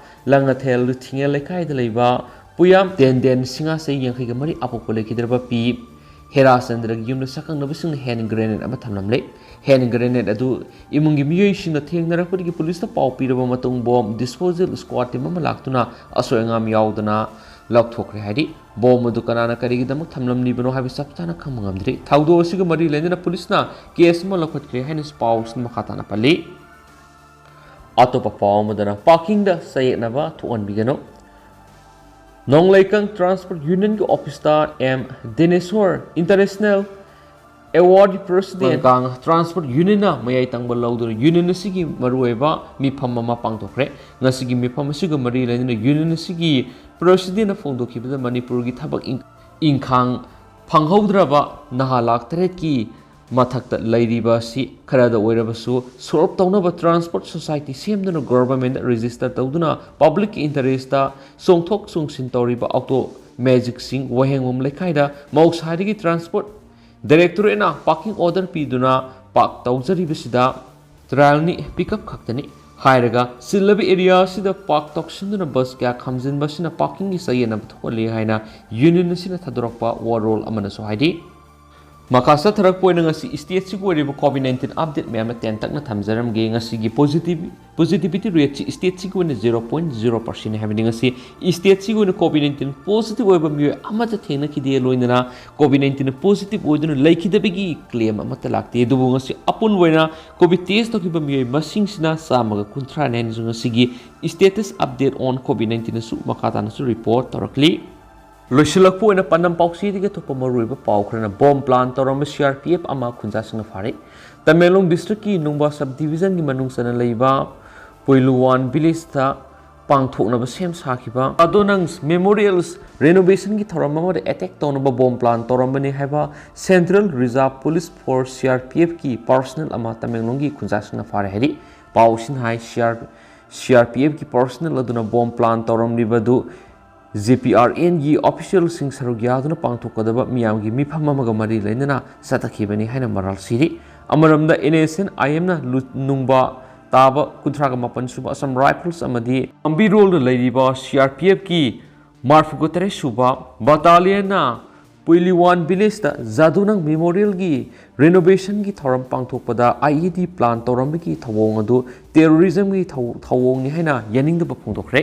ꯂꯪꯉꯊꯦꯜ ꯂꯨꯊꯤꯉꯦꯜ ꯂꯩꯀꯥꯏꯗ ꯂꯩꯕ ꯄꯨꯌꯥꯝ ꯇꯦꯟꯗꯦꯟ ꯁꯤꯡꯍꯥ ꯆꯍꯤ ꯌꯥꯡꯈꯩꯒ ꯃꯔꯤ ꯑꯄꯣꯛꯄ ꯂꯩꯈꯤꯗ꯭ꯔꯕ ꯄꯤ ꯍꯦꯔꯥꯆꯟꯗ꯭ꯔꯒꯤ ꯌꯨꯝꯗ ꯁꯛꯈꯪꯅꯕꯁꯤꯡꯅ ꯍꯦꯟ ꯒ꯭ꯔꯦꯅꯦꯗ ꯑꯃ ꯊꯝꯂꯝꯂꯦ꯫ ꯍꯦꯟ ꯒ꯭ꯔꯦꯅꯦꯗ ꯑꯗꯨ ꯏꯃꯨꯡꯒꯤ ꯃꯤꯑꯣꯏꯁꯤꯡꯅ ꯊꯦꯡꯅꯔꯛꯄꯗꯒꯤ ꯄꯨꯂꯤꯁꯇ ꯄꯥꯎ ꯄꯤꯔꯕ ꯃꯇꯨꯡ ꯕꯣꯝ ꯗꯤꯁꯄꯣꯖꯦꯜ ꯁ꯭ꯀ꯭ꯋꯥꯗ ꯇꯤꯝ ꯑꯃ ꯂꯥꯛꯇꯨꯅ ꯑꯁꯣꯏ ꯑꯉꯥꯝ ꯌꯥꯎꯗꯅ ꯂꯧꯊꯣꯛꯈ꯭ꯔꯦ ꯍꯥꯏꯔꯤ꯫ ꯕꯣꯝ ꯑꯗꯨ ꯀꯅꯥꯅ ꯀꯔꯤꯒꯤꯗꯃꯛ ꯊꯝꯂꯝꯂꯤꯕꯅꯣ ꯍꯥꯏꯕ ꯆꯞ ꯆꯥꯅ ꯈꯪꯕ ꯉꯝꯗ꯭ꯔꯤ꯫ ꯊꯧꯗꯣꯛ ꯑꯁꯤꯒ ꯃꯔꯤ ꯂꯩꯅꯅ ꯄꯨꯂꯤꯁꯅ ꯀꯦꯁ ꯑꯃ ꯂꯧꯈꯠꯈ꯭ꯔꯦ ꯍꯥꯏꯅꯁꯨ ꯄꯥꯎꯁꯤꯅ ꯃꯈꯥ ꯇꯥꯅ ꯄꯜꯂꯤ꯫ ꯑꯇꯣꯞꯄ ꯄꯥꯎ ꯑꯃꯗꯅ, ꯄꯥꯔꯀꯤꯡꯗ ꯆꯌꯦꯠꯅꯕ ꯊꯣꯛꯍꯟꯕꯤꯒꯅꯨ꯫ ꯅꯣꯡꯂꯩꯀꯪ ꯇ꯭ꯔꯥꯟꯁꯄꯣꯔꯠ ꯌꯨꯅꯤꯌꯟꯒꯤ ꯑꯣꯐꯤꯁꯇ ꯑꯦꯝ ꯗꯤꯅꯦꯁꯣꯔ, ꯏꯟꯇꯔꯅꯦꯁꯅꯦꯜ ꯑꯦꯋꯥꯔꯗ ꯄ꯭ꯔꯦꯁꯤꯗꯦꯟ ꯀꯥꯡ ꯇ꯭ꯔꯥꯟꯁꯄꯣꯔꯠ ꯌꯨꯅꯤꯌꯟꯅ ꯃꯌꯥꯏ ꯇꯪꯕ ꯂꯧꯗꯨꯅ ꯌꯨꯅꯤꯌꯟ ꯑꯁꯤꯒꯤ ꯃꯔꯨꯑꯣꯏꯕ ꯃꯤꯐꯝ ꯑꯃ ꯄꯥꯡꯊꯣꯛꯈ꯭ꯔꯦ꯫ ꯉꯁꯤꯒꯤ ꯃꯤꯐꯝ ꯑꯁꯤꯒ ꯃꯔꯤ ꯂꯩꯅꯅ ꯌꯨꯅꯤꯌꯟ ꯑꯁꯤꯒꯤ ꯄ꯭ꯔꯦꯁꯤꯗꯦꯟꯅ ꯐꯣꯡꯗꯣꯛꯈꯤꯕꯗ ꯃꯅꯤꯄꯨꯔꯒꯤ ꯊꯕꯛ ꯏꯪ-, ꯏꯪꯈꯥꯡ ꯐꯪꯍꯧꯗ꯭ꯔꯕ ꯅꯍꯥ ꯂꯥꯈ ꯇꯔꯦꯠꯀꯤ ꯃꯊꯛꯇ ꯂꯩꯔꯤꯕ ꯑꯁꯤ ꯈꯔꯗ ꯑꯣꯏꯔꯕꯁꯨ ꯁꯣꯜꯕ ꯇꯧꯅꯕ ꯇ꯭ꯔꯥꯟꯁꯄꯣꯔꯠ ꯁꯣꯁꯥꯏꯇꯤ ꯁꯦꯝꯗꯨꯅ ꯒꯣꯚꯔꯟꯃꯦꯟꯗ ꯔꯦꯖꯤꯁꯇꯔ ꯇꯧꯗꯨꯅ ꯄꯕ꯭ꯂꯤꯛꯀꯤ ꯏꯟꯇꯔꯦꯁꯇ ꯆꯣꯡꯊꯣꯛ ꯆꯣꯡꯁꯤꯟ ꯇꯧꯔꯤꯕ ꯑꯣꯇꯣ ꯃꯦꯖꯤꯛꯁꯤꯡ ꯋꯥꯍꯦꯡꯕꯝ ꯂꯩꯀꯥꯏꯗ ꯃꯍꯧꯁꯥꯗꯒꯤ ꯇ꯭ꯔꯥꯟꯁꯄꯣꯔꯠ ꯗꯥꯏꯔꯦꯛꯇꯣꯔꯦꯠꯅ ꯄꯥꯔꯀꯤꯡ ꯑꯣꯔꯗꯔ ꯄꯤꯗꯨꯅ ꯄꯥꯔꯛ ꯇꯧꯖꯔꯤꯕꯁꯤꯗ ꯇ꯭ꯔꯥꯏꯜꯅꯤ, ꯄꯤꯛꯑꯞ ꯈꯛꯇꯅꯤ ꯍꯥꯏꯔꯒ ꯆꯤꯜꯂꯕ ꯑꯦꯔꯤꯌꯥ ꯑꯁꯤꯗ ꯄꯥꯔꯛ ꯇꯧꯁꯤꯟꯗꯨꯅ ꯕꯁ ꯀꯌꯥ ꯈꯥꯝꯖꯤꯟꯕ ꯑꯁꯤꯅ ꯄꯥꯔꯀꯤꯡꯒꯤ ꯆꯌꯦꯠꯅꯕ ꯊꯣꯛꯍꯜꯂꯤ ꯍꯥꯏꯅ ꯌꯨꯅꯤꯌꯟ ꯑꯁꯤꯅ ꯊꯥꯗꯣꯔꯛꯄ ꯋꯥꯔꯣꯜ ꯑꯃꯅꯁꯨ ꯍꯥꯏꯔꯤ꯫ ꯃꯈꯥ ꯆꯠꯊꯔꯛꯄ ꯑꯣꯏꯅ ꯉꯁꯤ ꯁ꯭ꯇꯦꯠꯁꯤꯒꯤ ꯑꯣꯏꯔꯤꯕ ꯀꯣꯚꯤꯗ ꯅꯥꯏꯟꯇꯤꯟ ꯑꯞꯗꯦꯠ ꯃꯌꯥꯝꯅ ꯇꯦꯟꯇꯛꯅ ꯊꯝꯖꯔꯝꯒꯦ꯫ ꯉꯁꯤꯒꯤ ꯄꯣꯖꯤꯇꯤꯚ, ꯄꯣꯖꯤꯇꯤꯚꯤꯇꯤ ꯔꯦꯠꯁꯤ ꯁ꯭ꯇꯦꯠꯁꯤꯒꯤ ꯑꯣꯏꯅ ꯖꯤꯔꯣ ꯄꯣꯏꯟꯠ ꯖꯤꯔꯣ ꯄꯥꯔꯁꯦꯟꯅꯤ ꯍꯥꯏꯕꯗꯤ ꯉꯁꯤ ꯁ꯭ꯇꯦꯠꯁꯤꯒꯤ ꯑꯣꯏꯅ ꯀꯣꯚꯤꯗ ꯅꯥꯏꯟꯇꯤꯟ ꯄꯣꯖꯤꯇꯤꯚ ꯑꯣꯏꯕ ꯃꯤꯑꯣꯏ ꯑꯃꯠꯇ ꯊꯦꯡꯅꯈꯤꯗꯦ, ꯂꯣꯏꯅꯅ ꯀꯣꯚꯤꯗ ꯅꯥꯏꯟꯇꯤꯟ ꯄꯣꯖꯤꯇꯤꯚ ꯑꯣꯏꯗꯨꯅ ꯂꯩꯈꯤꯗꯕꯒꯤ ꯀ꯭ꯂꯦꯝ ꯑꯃꯠꯇ ꯂꯥꯛꯇꯦ꯫ ꯑꯗꯨꯕꯨ ꯉꯁꯤ ꯑꯄꯨꯟꯕ ꯑꯣꯏꯅ ꯀꯣꯚꯤꯗ ꯇꯦꯁ ꯇꯧꯈꯤꯕ ꯃꯤꯑꯣꯏ ꯃꯁꯤꯡꯁꯤꯅ ꯆꯥꯝꯃꯒ ꯀꯨꯟꯊ꯭ꯔꯥꯅꯤ ꯍꯥꯏꯅꯁꯨ ꯉꯁꯤꯒꯤ status update on COVID nineteen ꯑꯁꯨ ꯃꯈꯥ ꯇꯥꯅꯁꯨ ꯔꯤꯄꯣꯔꯠ ꯇꯧꯔꯛꯂꯤ꯫ ꯂꯣꯏꯁꯤꯜꯂꯛꯄ ꯑꯣꯏꯅ ꯄꯥꯟꯗꯝ ꯄꯥꯎꯆꯦꯗꯒꯤ ꯑꯇꯣꯞꯄ ꯃꯔꯨꯑꯣꯏꯕ ꯄꯥꯎ ꯈꯔꯅ, ꯕꯣꯝ ꯄ꯭ꯂꯥꯟ ꯇꯧꯔꯝꯕ ꯁꯤ ꯑꯥꯔ ꯄꯤ ꯑꯦꯐ ꯑꯃ ꯈꯨꯟꯖꯥꯁꯤꯡꯅ ꯐꯥꯔꯦ꯫ ꯇꯃꯦꯡꯂꯣꯡ ꯗꯤꯁꯇ꯭ꯔꯤꯛꯀꯤ ꯅꯨꯡꯕꯥ ꯁꯕ ꯗꯤꯚꯤꯖꯟꯒꯤ ꯃꯅꯨꯡ ꯆꯟꯅ ꯂꯩꯕ ꯄꯣꯏꯂꯨꯋꯥꯟ ꯚꯤꯂꯦꯖꯇ ꯄꯥꯡꯊꯣꯛꯅꯕ ꯁꯦꯝ ꯁꯥꯈꯤꯕ ꯑꯗꯣꯅꯪꯁ ꯃꯦꯃꯣꯔꯤꯌꯦꯜꯁ ꯔꯦꯅꯣꯚꯦꯁꯟꯒꯤ ꯊꯧꯔꯝ ꯑꯃꯗ ꯑꯦꯇꯦꯛ ꯇꯧꯅꯕ ꯕꯣꯝ ꯄ꯭ꯂꯥꯟ ꯇꯧꯔꯝꯕꯅꯤ ꯍꯥꯏꯕ central reserve police force, C R P ꯑꯦꯐꯀꯤ ꯄꯥꯔꯁꯅꯦꯜ ꯑꯃ ꯇꯃꯦꯡꯂꯣꯡꯒꯤ ꯈꯨꯟꯖꯥꯁꯤꯡꯅ ꯐꯥꯔꯦ ꯍꯥꯏꯔꯤ꯫ ꯄꯥꯎ ꯑꯁꯤꯅ ꯍꯥꯏ, C R, C R P ꯑꯦꯐꯀꯤ ꯄꯥꯔꯁꯅꯦꯜ ꯑꯗꯨꯅ ꯕꯣꯝ ꯄ꯭ꯂꯥꯟ ꯇꯧꯔꯝꯂꯤꯕꯗꯨ ꯖꯦ ꯄꯤ ꯑꯥꯔ ꯑꯦꯟꯒꯤ ꯑꯣꯐꯤꯁꯤꯌꯦꯜꯁꯤꯡ ꯁꯔꯨꯛ ꯌꯥꯗꯨꯅ ꯄꯥꯡꯊꯣꯛꯀꯗꯕ ꯃꯤꯌꯥꯝꯒꯤ ꯃꯤꯐꯝ ꯑꯃꯒ ꯃꯔꯤ ꯂꯩꯅꯅ ꯆꯠꯊꯈꯤꯕꯅꯤ ꯍꯥꯏꯅ ꯃꯔꯥꯜ ꯁꯤꯔꯤ꯫ ꯑꯃꯔꯣꯝꯗ, ꯑꯦꯟ ꯑꯦꯁ ꯑꯦꯟ ꯑꯥꯏ ꯑꯦꯝꯅ ꯂꯨ-, ꯅꯨꯡꯕ ꯇꯥꯕ ꯀꯨꯟꯊ꯭ꯔꯥꯒ ꯃꯥꯄꯟ ꯁꯨꯕ ꯑꯁꯥꯝ ꯔꯥꯏꯐꯜꯁ ꯑꯃꯗꯤ ꯂꯝꯕꯤꯔꯣꯜꯗ ꯂꯩꯔꯤꯕ ꯁꯤ ꯑꯥꯔ ꯄꯤ ꯑꯦꯐꯀꯤ ꯃꯔꯐꯨꯒ ꯇꯔꯦꯠ ꯁꯨꯕ ꯕꯇꯥꯂꯤꯌꯟꯅ ꯄꯨꯏꯂꯤꯋꯥꯟ ꯚꯤꯂꯦꯖꯇ ꯖꯥꯗꯨꯅꯪ ꯃꯦꯃꯣꯔꯤꯌꯦꯜꯒꯤ ꯔꯤꯅꯣꯚꯦꯁꯟꯒꯤ ꯊꯧꯔꯝ ꯄꯥꯡꯊꯣꯛꯄꯗ ꯑꯥꯏ ꯏ ꯗꯤ ꯄ꯭ꯂꯥꯟ ꯇꯧꯔꯝꯕꯒꯤ ꯊꯧꯑꯣꯡ ꯑꯗꯨ ꯇꯦꯔꯣꯔꯤꯖꯝꯒꯤ ꯊꯧ-, ꯊꯧꯑꯣꯡꯅꯤ ꯍꯥꯏꯅ ꯌꯥꯅꯤꯡꯗꯕ ꯐꯣꯡꯗꯣꯛꯈ꯭ꯔꯦ꯫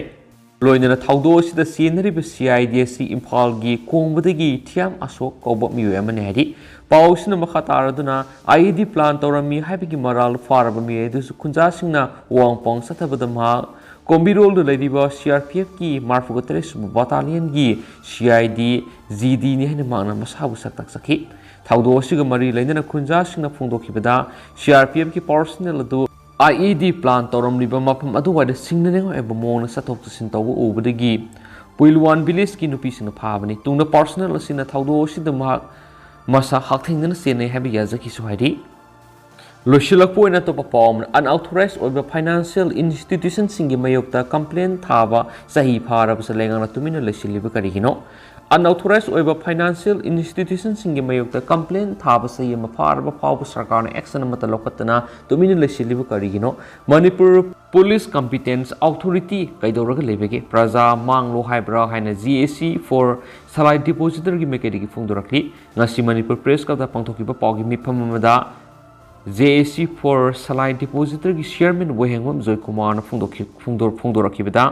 ꯂꯣꯏꯅꯅ ꯊꯧꯗꯣꯛ ꯑꯁꯤꯗ ꯆꯦꯟꯅꯔꯤꯕ ꯁꯤ ꯑꯥꯏ ꯗꯤ ꯑꯁꯤ ꯏꯝꯐꯥꯜꯒꯤ ꯀꯣꯡꯕꯗꯒꯤ ꯊꯤꯌꯥꯝ ꯑꯁꯣꯛ ꯀꯧꯕ ꯃꯤꯑꯣꯏ ꯑꯃꯅꯤ ꯍꯥꯏꯔꯤ꯫ ꯄꯥꯎ ꯑꯁꯤꯅ ꯃꯈꯥ ꯇꯥꯔꯗꯨꯅ, ꯑꯥꯏ ꯏ ꯗꯤ ꯄ꯭ꯂꯥꯟ ꯇꯧꯔꯝꯃꯤ ꯍꯥꯏꯕꯒꯤ ꯃꯔꯥꯜ ꯐꯥꯔꯕ ꯃꯤꯑꯣꯏ ꯑꯗꯨꯁꯨ ꯈꯨꯟꯖꯥꯁꯤꯡꯅ ꯋꯥꯡꯄꯥꯡ ꯆꯠꯊꯕꯗ ꯃꯍꯥꯛ ꯀꯣꯝꯕꯤꯔꯣꯜꯗ ꯂꯩꯔꯤꯕ ꯁꯤ ꯑꯥꯔ ꯄꯤ ꯑꯦꯐꯀꯤ ꯃꯔꯐꯨꯒ ꯇꯔꯦꯠ ꯁꯨꯕ ꯕꯇꯥꯂꯤꯌꯟꯒꯤ ꯁꯤ ꯑꯥꯏ ꯗꯤ ꯖꯤ ꯗꯤꯅꯤ ꯍꯥꯏꯅ ꯃꯍꯥꯛꯅ ꯃꯁꯥꯕꯨ ꯁꯛ ꯇꯥꯛꯆꯈꯤ꯫ ꯊꯧꯗꯣꯛ ꯑꯁꯤꯒ ꯃꯔꯤ ꯂꯩꯅꯅ ꯈꯨꯟꯖꯥꯁꯤꯡꯅ ꯐꯣꯡꯗꯣꯛꯈꯤꯕꯗ, ꯁꯤ ꯑꯥꯔ ꯄꯤ ꯑꯦꯐꯀꯤ ꯄꯥꯔꯁꯅꯦꯜ ꯑꯗꯨ ꯑꯥꯏ ꯏ ꯗꯤ ꯄ꯭ꯂꯥꯟ ꯇꯧꯔꯝꯂꯤꯕ ꯃꯐꯝ ꯑꯗꯨꯋꯥꯏꯗ ꯁꯤꯡꯅꯅꯤꯡꯉꯥꯏ ꯑꯣꯏꯕ ꯃꯑꯣꯡꯗ ꯆꯠꯊꯣꯛ ꯆꯠꯁꯤꯟ ꯇꯧꯕ ꯎꯕꯗꯒꯤ ꯄꯨꯏꯜꯋꯥꯟ ꯚꯤꯂꯦꯖꯀꯤ ꯅꯨꯄꯤꯁꯤꯡꯅ ꯐꯥꯕꯅꯤ꯫ ꯇꯨꯡꯗ ꯄꯥꯔꯁꯅꯦꯜ ꯑꯁꯤꯅ ꯊꯧꯗꯣꯛ ꯑꯁꯤꯗ ꯃꯍꯥꯛ ꯃꯁꯥ ꯍꯛꯊꯦꯡꯅꯅ ꯆꯦꯟꯅꯩ ꯍꯥꯏꯕ ꯌꯥꯖꯈꯤꯁꯨ ꯍꯥꯏꯔꯤ꯫ ꯂꯣꯏꯁꯤꯜꯂꯛꯄ ꯑꯣꯏꯅ ꯑꯇꯣꯞꯄ ꯄꯥꯎ ꯑꯃꯅ, ꯑꯟꯑꯣꯊꯣꯔꯥꯏꯖ ꯑꯣꯏꯕ ꯐꯥꯏꯅꯥꯟꯁꯤꯌꯦꯜ ꯏꯟꯁꯇꯤꯇ꯭ꯌꯨꯁꯟꯁꯤꯡꯒꯤ ꯃꯥꯌꯣꯛꯇ ꯀꯝꯄ꯭ꯂꯦꯟ ꯊꯥꯕ ꯆꯍꯤ ꯐꯥꯔꯕꯁꯨ ꯂꯩꯉꯥꯛꯅ ꯇꯨꯃꯤꯟꯅ ꯂꯩꯁꯤꯜꯂꯤꯕ ꯀꯔꯤꯒꯤꯅꯣ? ꯑꯟꯑꯣꯊꯣꯔꯥꯏꯖ ꯑꯣꯏꯕ ꯐꯥꯏꯅꯥꯟꯁꯤꯌꯦꯜ ꯏꯟꯁꯇꯤꯇ꯭ꯌꯨꯁꯟꯁꯤꯡꯒꯤ ꯃꯥꯌꯣꯛꯇ ꯀꯝꯄ꯭ꯂꯦꯟ ꯊꯥꯕ ꯆꯍꯤ ꯑꯃ ꯐꯥꯔꯕ ꯐꯥꯎꯕ ꯁꯔꯀꯥꯔꯅ ꯑꯦꯛꯁꯟ ꯑꯃꯠꯇ ꯂꯧꯈꯠꯇꯅ ꯇꯨꯃꯤꯟꯅ ꯂꯩꯁꯤꯜꯂꯤꯕ ꯀꯔꯤꯒꯤꯅꯣ? ꯃꯅꯤꯄꯨꯔ ꯄꯨꯂꯤꯁ ꯀꯝꯄꯤꯇꯦꯟꯁ ꯑꯣꯊꯣꯔꯤꯇꯤ ꯀꯩꯗꯧꯔꯒ ꯂꯩꯕꯒꯦ? ꯄ꯭ꯔꯖꯥ ꯃꯥꯡꯂꯣ ꯍꯥꯏꯕ꯭ꯔꯥ ꯍꯥꯏꯅ ꯖꯦ ꯑꯦ ꯁꯤ ꯐꯣꯔ ꯁꯂꯥꯏ ꯗꯤꯄꯣꯖꯤꯇꯔꯒꯤ ꯃꯥꯏꯀꯩꯗꯒꯤ ꯐꯣꯡꯗꯣꯔꯛꯂꯤ꯫ ꯉꯁꯤ ꯃꯅꯤꯄꯨꯔ ꯄ꯭ꯔꯦꯁ ꯀ꯭ꯂꯕꯇ ꯄꯥꯡꯊꯣꯛꯈꯤꯕ ꯄꯥꯎꯒꯤ ꯃꯤꯐꯝ ꯑꯃꯗ ꯖꯦ ꯑꯦ ꯁꯤ ꯐꯣꯔ ꯁꯂꯥꯏ ꯗꯤꯄꯣꯖꯤꯇꯔꯒꯤ ꯆꯤꯌꯔꯃꯦꯟ ꯋꯥꯍꯦꯡꯕꯝ ꯖꯣꯏꯀꯨꯃꯥꯔꯅ ꯐꯣꯡꯗꯣꯛꯈꯤ-, ꯐꯣꯡꯗꯣꯛ-, ꯐꯣꯡꯗꯣꯔꯛꯈꯤꯕꯗ,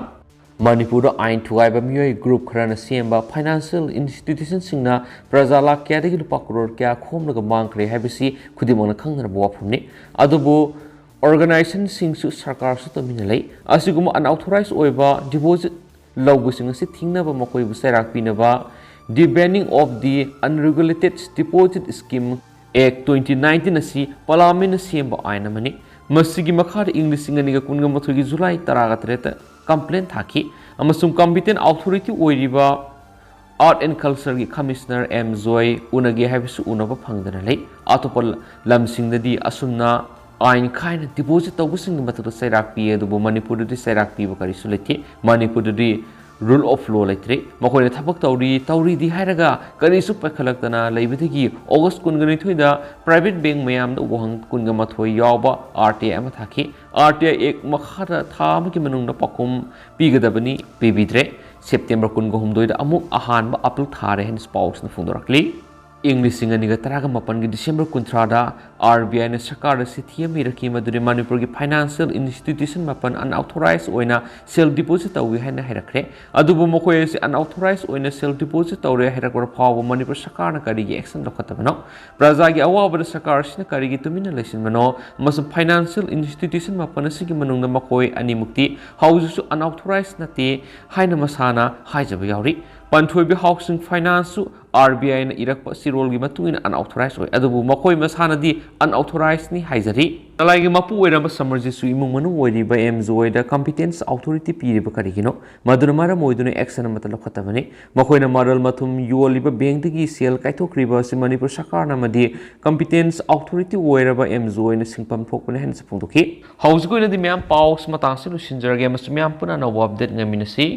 ꯃꯅꯤꯄꯨꯔꯗ ꯑꯥꯏꯟ ꯊꯨꯒꯥꯏꯕ ꯃꯤꯑꯣꯏ ꯒ꯭ꯔꯨꯞ ꯈꯔꯅ ꯁꯦꯝꯕ ꯐꯥꯏꯅꯥꯟꯁꯤꯌꯦꯜ ꯏꯟꯁꯇꯤꯇ꯭ꯌꯨꯁꯟꯁꯤꯡꯅ ꯄ꯭ꯔꯖꯥ ꯂꯥꯈ ꯀꯌꯥꯗꯒꯤ ꯂꯨꯄꯥ ꯀ꯭ꯔꯣꯔ ꯀꯌꯥ ꯈꯣꯝꯂꯒ ꯃꯥꯡꯈ꯭ꯔꯦ ꯍꯥꯏꯕꯁꯤ ꯈꯨꯗꯤꯡꯃꯛꯅ ꯈꯪꯅꯔꯕ ꯋꯥꯐꯝꯅꯤ꯫ ꯑꯗꯨꯕꯨ ꯑꯣꯔꯒꯅꯥꯏꯖꯦꯁꯟꯁꯤꯡꯁꯨ ꯁꯔꯀꯥꯔꯁꯨ ꯇꯨꯃꯤꯟꯅ ꯂꯩ꯫ ꯑꯁꯤꯒꯨꯝꯕ ꯑꯟꯑꯣꯊꯣꯔꯥꯏꯖ ꯑꯣꯏꯕ ꯗꯤꯄꯣꯖꯤꯠ ꯂꯧꯕꯁꯤꯡ ꯑꯁꯤ ꯊꯤꯡꯅꯕ ꯃꯈꯣꯏꯕꯨ ꯆꯩꯔꯥꯛ ꯄꯤꯅꯕ The Banning of the Unregulated Deposit Scheme Act twenty nineteen ꯑꯁꯤ ꯄꯥꯔꯂꯤꯌꯥꯃꯦꯟꯅ ꯁꯦꯝꯕ ꯑꯥꯏꯟ ꯑꯃꯅꯤ꯫ ꯃꯁꯤꯒꯤ ꯃꯈꯥꯗ ꯏꯪ ꯂꯤꯁꯤꯡ ꯑꯅꯤꯒ ꯀꯨꯟꯒ ꯃꯥꯊꯣꯏꯒꯤ ꯖꯨꯂꯥꯏ ꯇꯔꯥꯒ ꯇꯔꯦꯠꯇ ꯀꯝꯄ꯭ꯂꯦꯟ ꯊꯥꯈꯤ ꯑꯃꯁꯨꯡ ꯀꯝꯄꯤꯇꯦꯟ ꯑꯣꯊꯣꯔꯤꯇꯤ ꯑꯣꯏꯔꯤꯕ ꯑꯥꯔꯠ ꯑꯦꯟ ꯀꯜꯆꯔꯒꯤ ꯀꯃꯤꯁꯅꯔ ꯑꯦꯝ ꯖꯣꯏ ꯎꯅꯒꯦ ꯍꯥꯏꯕꯁꯨ ꯎꯅꯕ ꯐꯪꯗꯅ ꯂꯩ꯫ ꯑꯇꯣꯞꯄ ꯂꯝꯁꯤꯡꯗꯗꯤ ꯑꯁꯨꯝꯅ ꯑꯥꯏꯟ ꯈꯥꯏꯅ ꯗꯤꯄꯣꯖꯤꯠ ꯇꯧꯕꯁꯤꯡꯒꯤ ꯃꯊꯛꯇ ꯆꯩꯔꯥꯛ ꯄꯤ, ꯑꯗꯨꯕꯨ ꯃꯅꯤꯄꯨꯔꯗꯗꯤ ꯆꯩꯔꯥꯛ ꯄꯤꯕ ꯀꯔꯤꯁꯨ ꯂꯩꯇꯦ꯫ ꯃꯅꯤꯄꯨꯔꯗꯗꯤ Rule of law ꯂꯩꯇ꯭ꯔꯦ꯫ ꯃꯈꯣꯏꯅ ꯊꯕꯛ ꯇꯧꯔꯤ, ꯇꯧꯔꯤꯗꯤ ꯍꯥꯏꯔꯒ ꯀꯔꯤꯁꯨ ꯄꯥꯏꯈꯠꯂꯛꯇꯅ ꯂꯩꯕꯗꯒꯤ August ꯀꯨꯟꯒ ꯅꯤꯊꯣꯏꯗ private bank ꯃꯌꯥꯝꯗ ꯋꯥꯍꯪ ꯀꯨꯟꯒ ꯃꯥꯊꯣꯏ ꯌꯥꯎꯕ R T I ꯑꯃ ꯊꯥꯈꯤ꯫ R T I Act ꯃꯈꯥꯗ ꯊꯥ ꯑꯃꯒꯤ ꯃꯅꯨꯡꯗ ꯄꯥꯎꯈꯨꯝ ꯄꯤꯒꯗꯕꯅꯤ, ꯄꯤꯕꯤꯗ꯭ꯔꯦ꯫ September ꯀꯨꯟꯒ ꯍꯨꯝꯗꯣꯏꯗ ꯑꯃꯨꯛ ꯑꯍꯥꯟꯕ appeal ꯊꯥꯔꯦ ꯍꯥꯏꯅ ꯄꯥꯎꯁꯤꯅ ꯐꯣꯡꯗꯣꯔꯛꯂꯤ꯫ ꯏꯪ ꯂꯤꯁꯤꯡ ꯑꯅꯤꯒ ꯇꯔꯥꯒ ꯃꯥꯄꯟꯒꯤ December ꯀꯨꯟꯊ꯭ꯔꯥꯗ R B I ꯅ ꯁꯔꯀꯥꯔꯗ ꯆꯤꯊꯤ ꯑꯃ ꯏꯔꯛꯈꯤ, ꯃꯗꯨꯗꯤ ꯃꯅꯤꯄꯨꯔꯒꯤ financial institution ꯃꯥꯄꯟ unauthorized ꯑꯣꯏꯅ sale deposit ꯇꯧꯏ ꯍꯥꯏꯅ ꯍꯥꯏꯔꯛꯈ꯭ꯔꯦ꯫ ꯑꯗꯨꯕꯨ ꯃꯈꯣꯏ ꯑꯁꯤ unauthorized ꯑꯣꯏꯅ sale deposit ꯇꯧꯔꯦ ꯍꯥꯏꯔꯛꯄ ꯐꯥꯎꯕ ꯃꯅꯤꯄꯨꯔ ꯁꯔꯀꯥꯔꯅ ꯀꯔꯤꯒꯤ action ꯂꯧꯈꯠꯇꯕꯅꯣ? ꯄ꯭ꯔꯖꯥꯒꯤ ꯑꯋꯥꯕꯗ ꯁꯔꯀꯥꯔ ꯑꯁꯤꯅ ꯀꯔꯤꯒꯤ ꯇꯨꯃꯤꯟꯅ ꯂꯩꯁꯤꯟꯕꯅꯣ? ꯑꯃꯁꯨꯡ financial institution ꯃꯥꯄꯟ ꯑꯁꯤꯒꯤ ꯃꯅꯨꯡꯗ ꯃꯈꯣꯏ ꯑꯅꯤꯃꯛꯇꯤ ꯍꯧꯖꯤꯛꯁꯨ unauthorized ꯅꯠꯇꯦ ꯍꯥꯏꯅ ꯃꯁꯥꯅ ꯍꯥꯏꯖꯕ ꯌꯥꯎꯔꯤ꯫ ꯄꯟꯊꯣꯏꯕꯤ Housing Finance ꯁꯨ R B I ꯅ ꯏꯔꯛꯄ ꯆꯤꯔꯣꯜꯒꯤ ꯃꯇꯨꯡ ꯏꯟꯅ unauthorized ꯑꯣꯏ, ꯑꯗꯨꯕꯨ ꯃꯈꯣꯏ ꯃꯁꯥꯅꯗꯤ unauthorized ꯅꯤ ꯍꯥꯏꯖꯔꯤ꯫ ꯅꯂꯥꯏꯒꯤ ꯃꯄꯨ ꯑꯣꯏꯔꯝꯕ ꯁꯃꯔꯖꯤꯠꯁꯨ ꯏꯃꯨꯡ ꯃꯅꯨꯡ ꯑꯣꯏꯔꯤꯕ M G O ꯗ competence authority ꯄꯤꯔꯤꯕ ꯀꯔꯤꯒꯤꯅꯣ? ꯃꯗꯨꯅ ꯃꯔꯝ ꯑꯣꯏꯗꯨꯅ action ꯑꯃꯠꯇ ꯂꯧꯈꯠꯇꯕꯅꯤ꯫ ꯃꯈꯣꯏꯅ ꯃꯔꯜ ꯃꯊꯨꯝ ꯌꯣꯜꯂꯤꯕ bank ꯗꯒꯤ ꯁꯦꯜ ꯀꯥꯏꯊꯣꯛꯈ꯭ꯔꯤꯕ ꯑꯁꯤ ꯃꯅꯤꯄꯨꯔ ꯁꯔꯀꯥꯔꯅ ꯑꯃꯗꯤ competence authority ꯑꯣꯏꯔꯕ M G O ꯅ ꯁꯤꯟꯐꯝ ꯊꯣꯛꯄꯅꯤ ꯍꯥꯏꯅꯁꯨ ꯐꯣꯡꯗꯣꯛꯈꯤ꯫ ꯍꯧꯖꯤꯛꯀꯤ ꯑꯣꯏꯅꯗꯤ ꯃꯌꯥꯝ ꯄꯥꯎ ꯃꯇꯥꯡꯁꯤ ꯂꯣꯏꯁꯤꯟꯖꯔꯒꯦ ꯑꯃꯁꯨꯡ ꯃꯌꯥꯝ ꯄꯨꯟꯅ ꯑꯅꯧꯕ update ꯉꯥꯏꯃꯤꯟꯅꯁꯤ꯫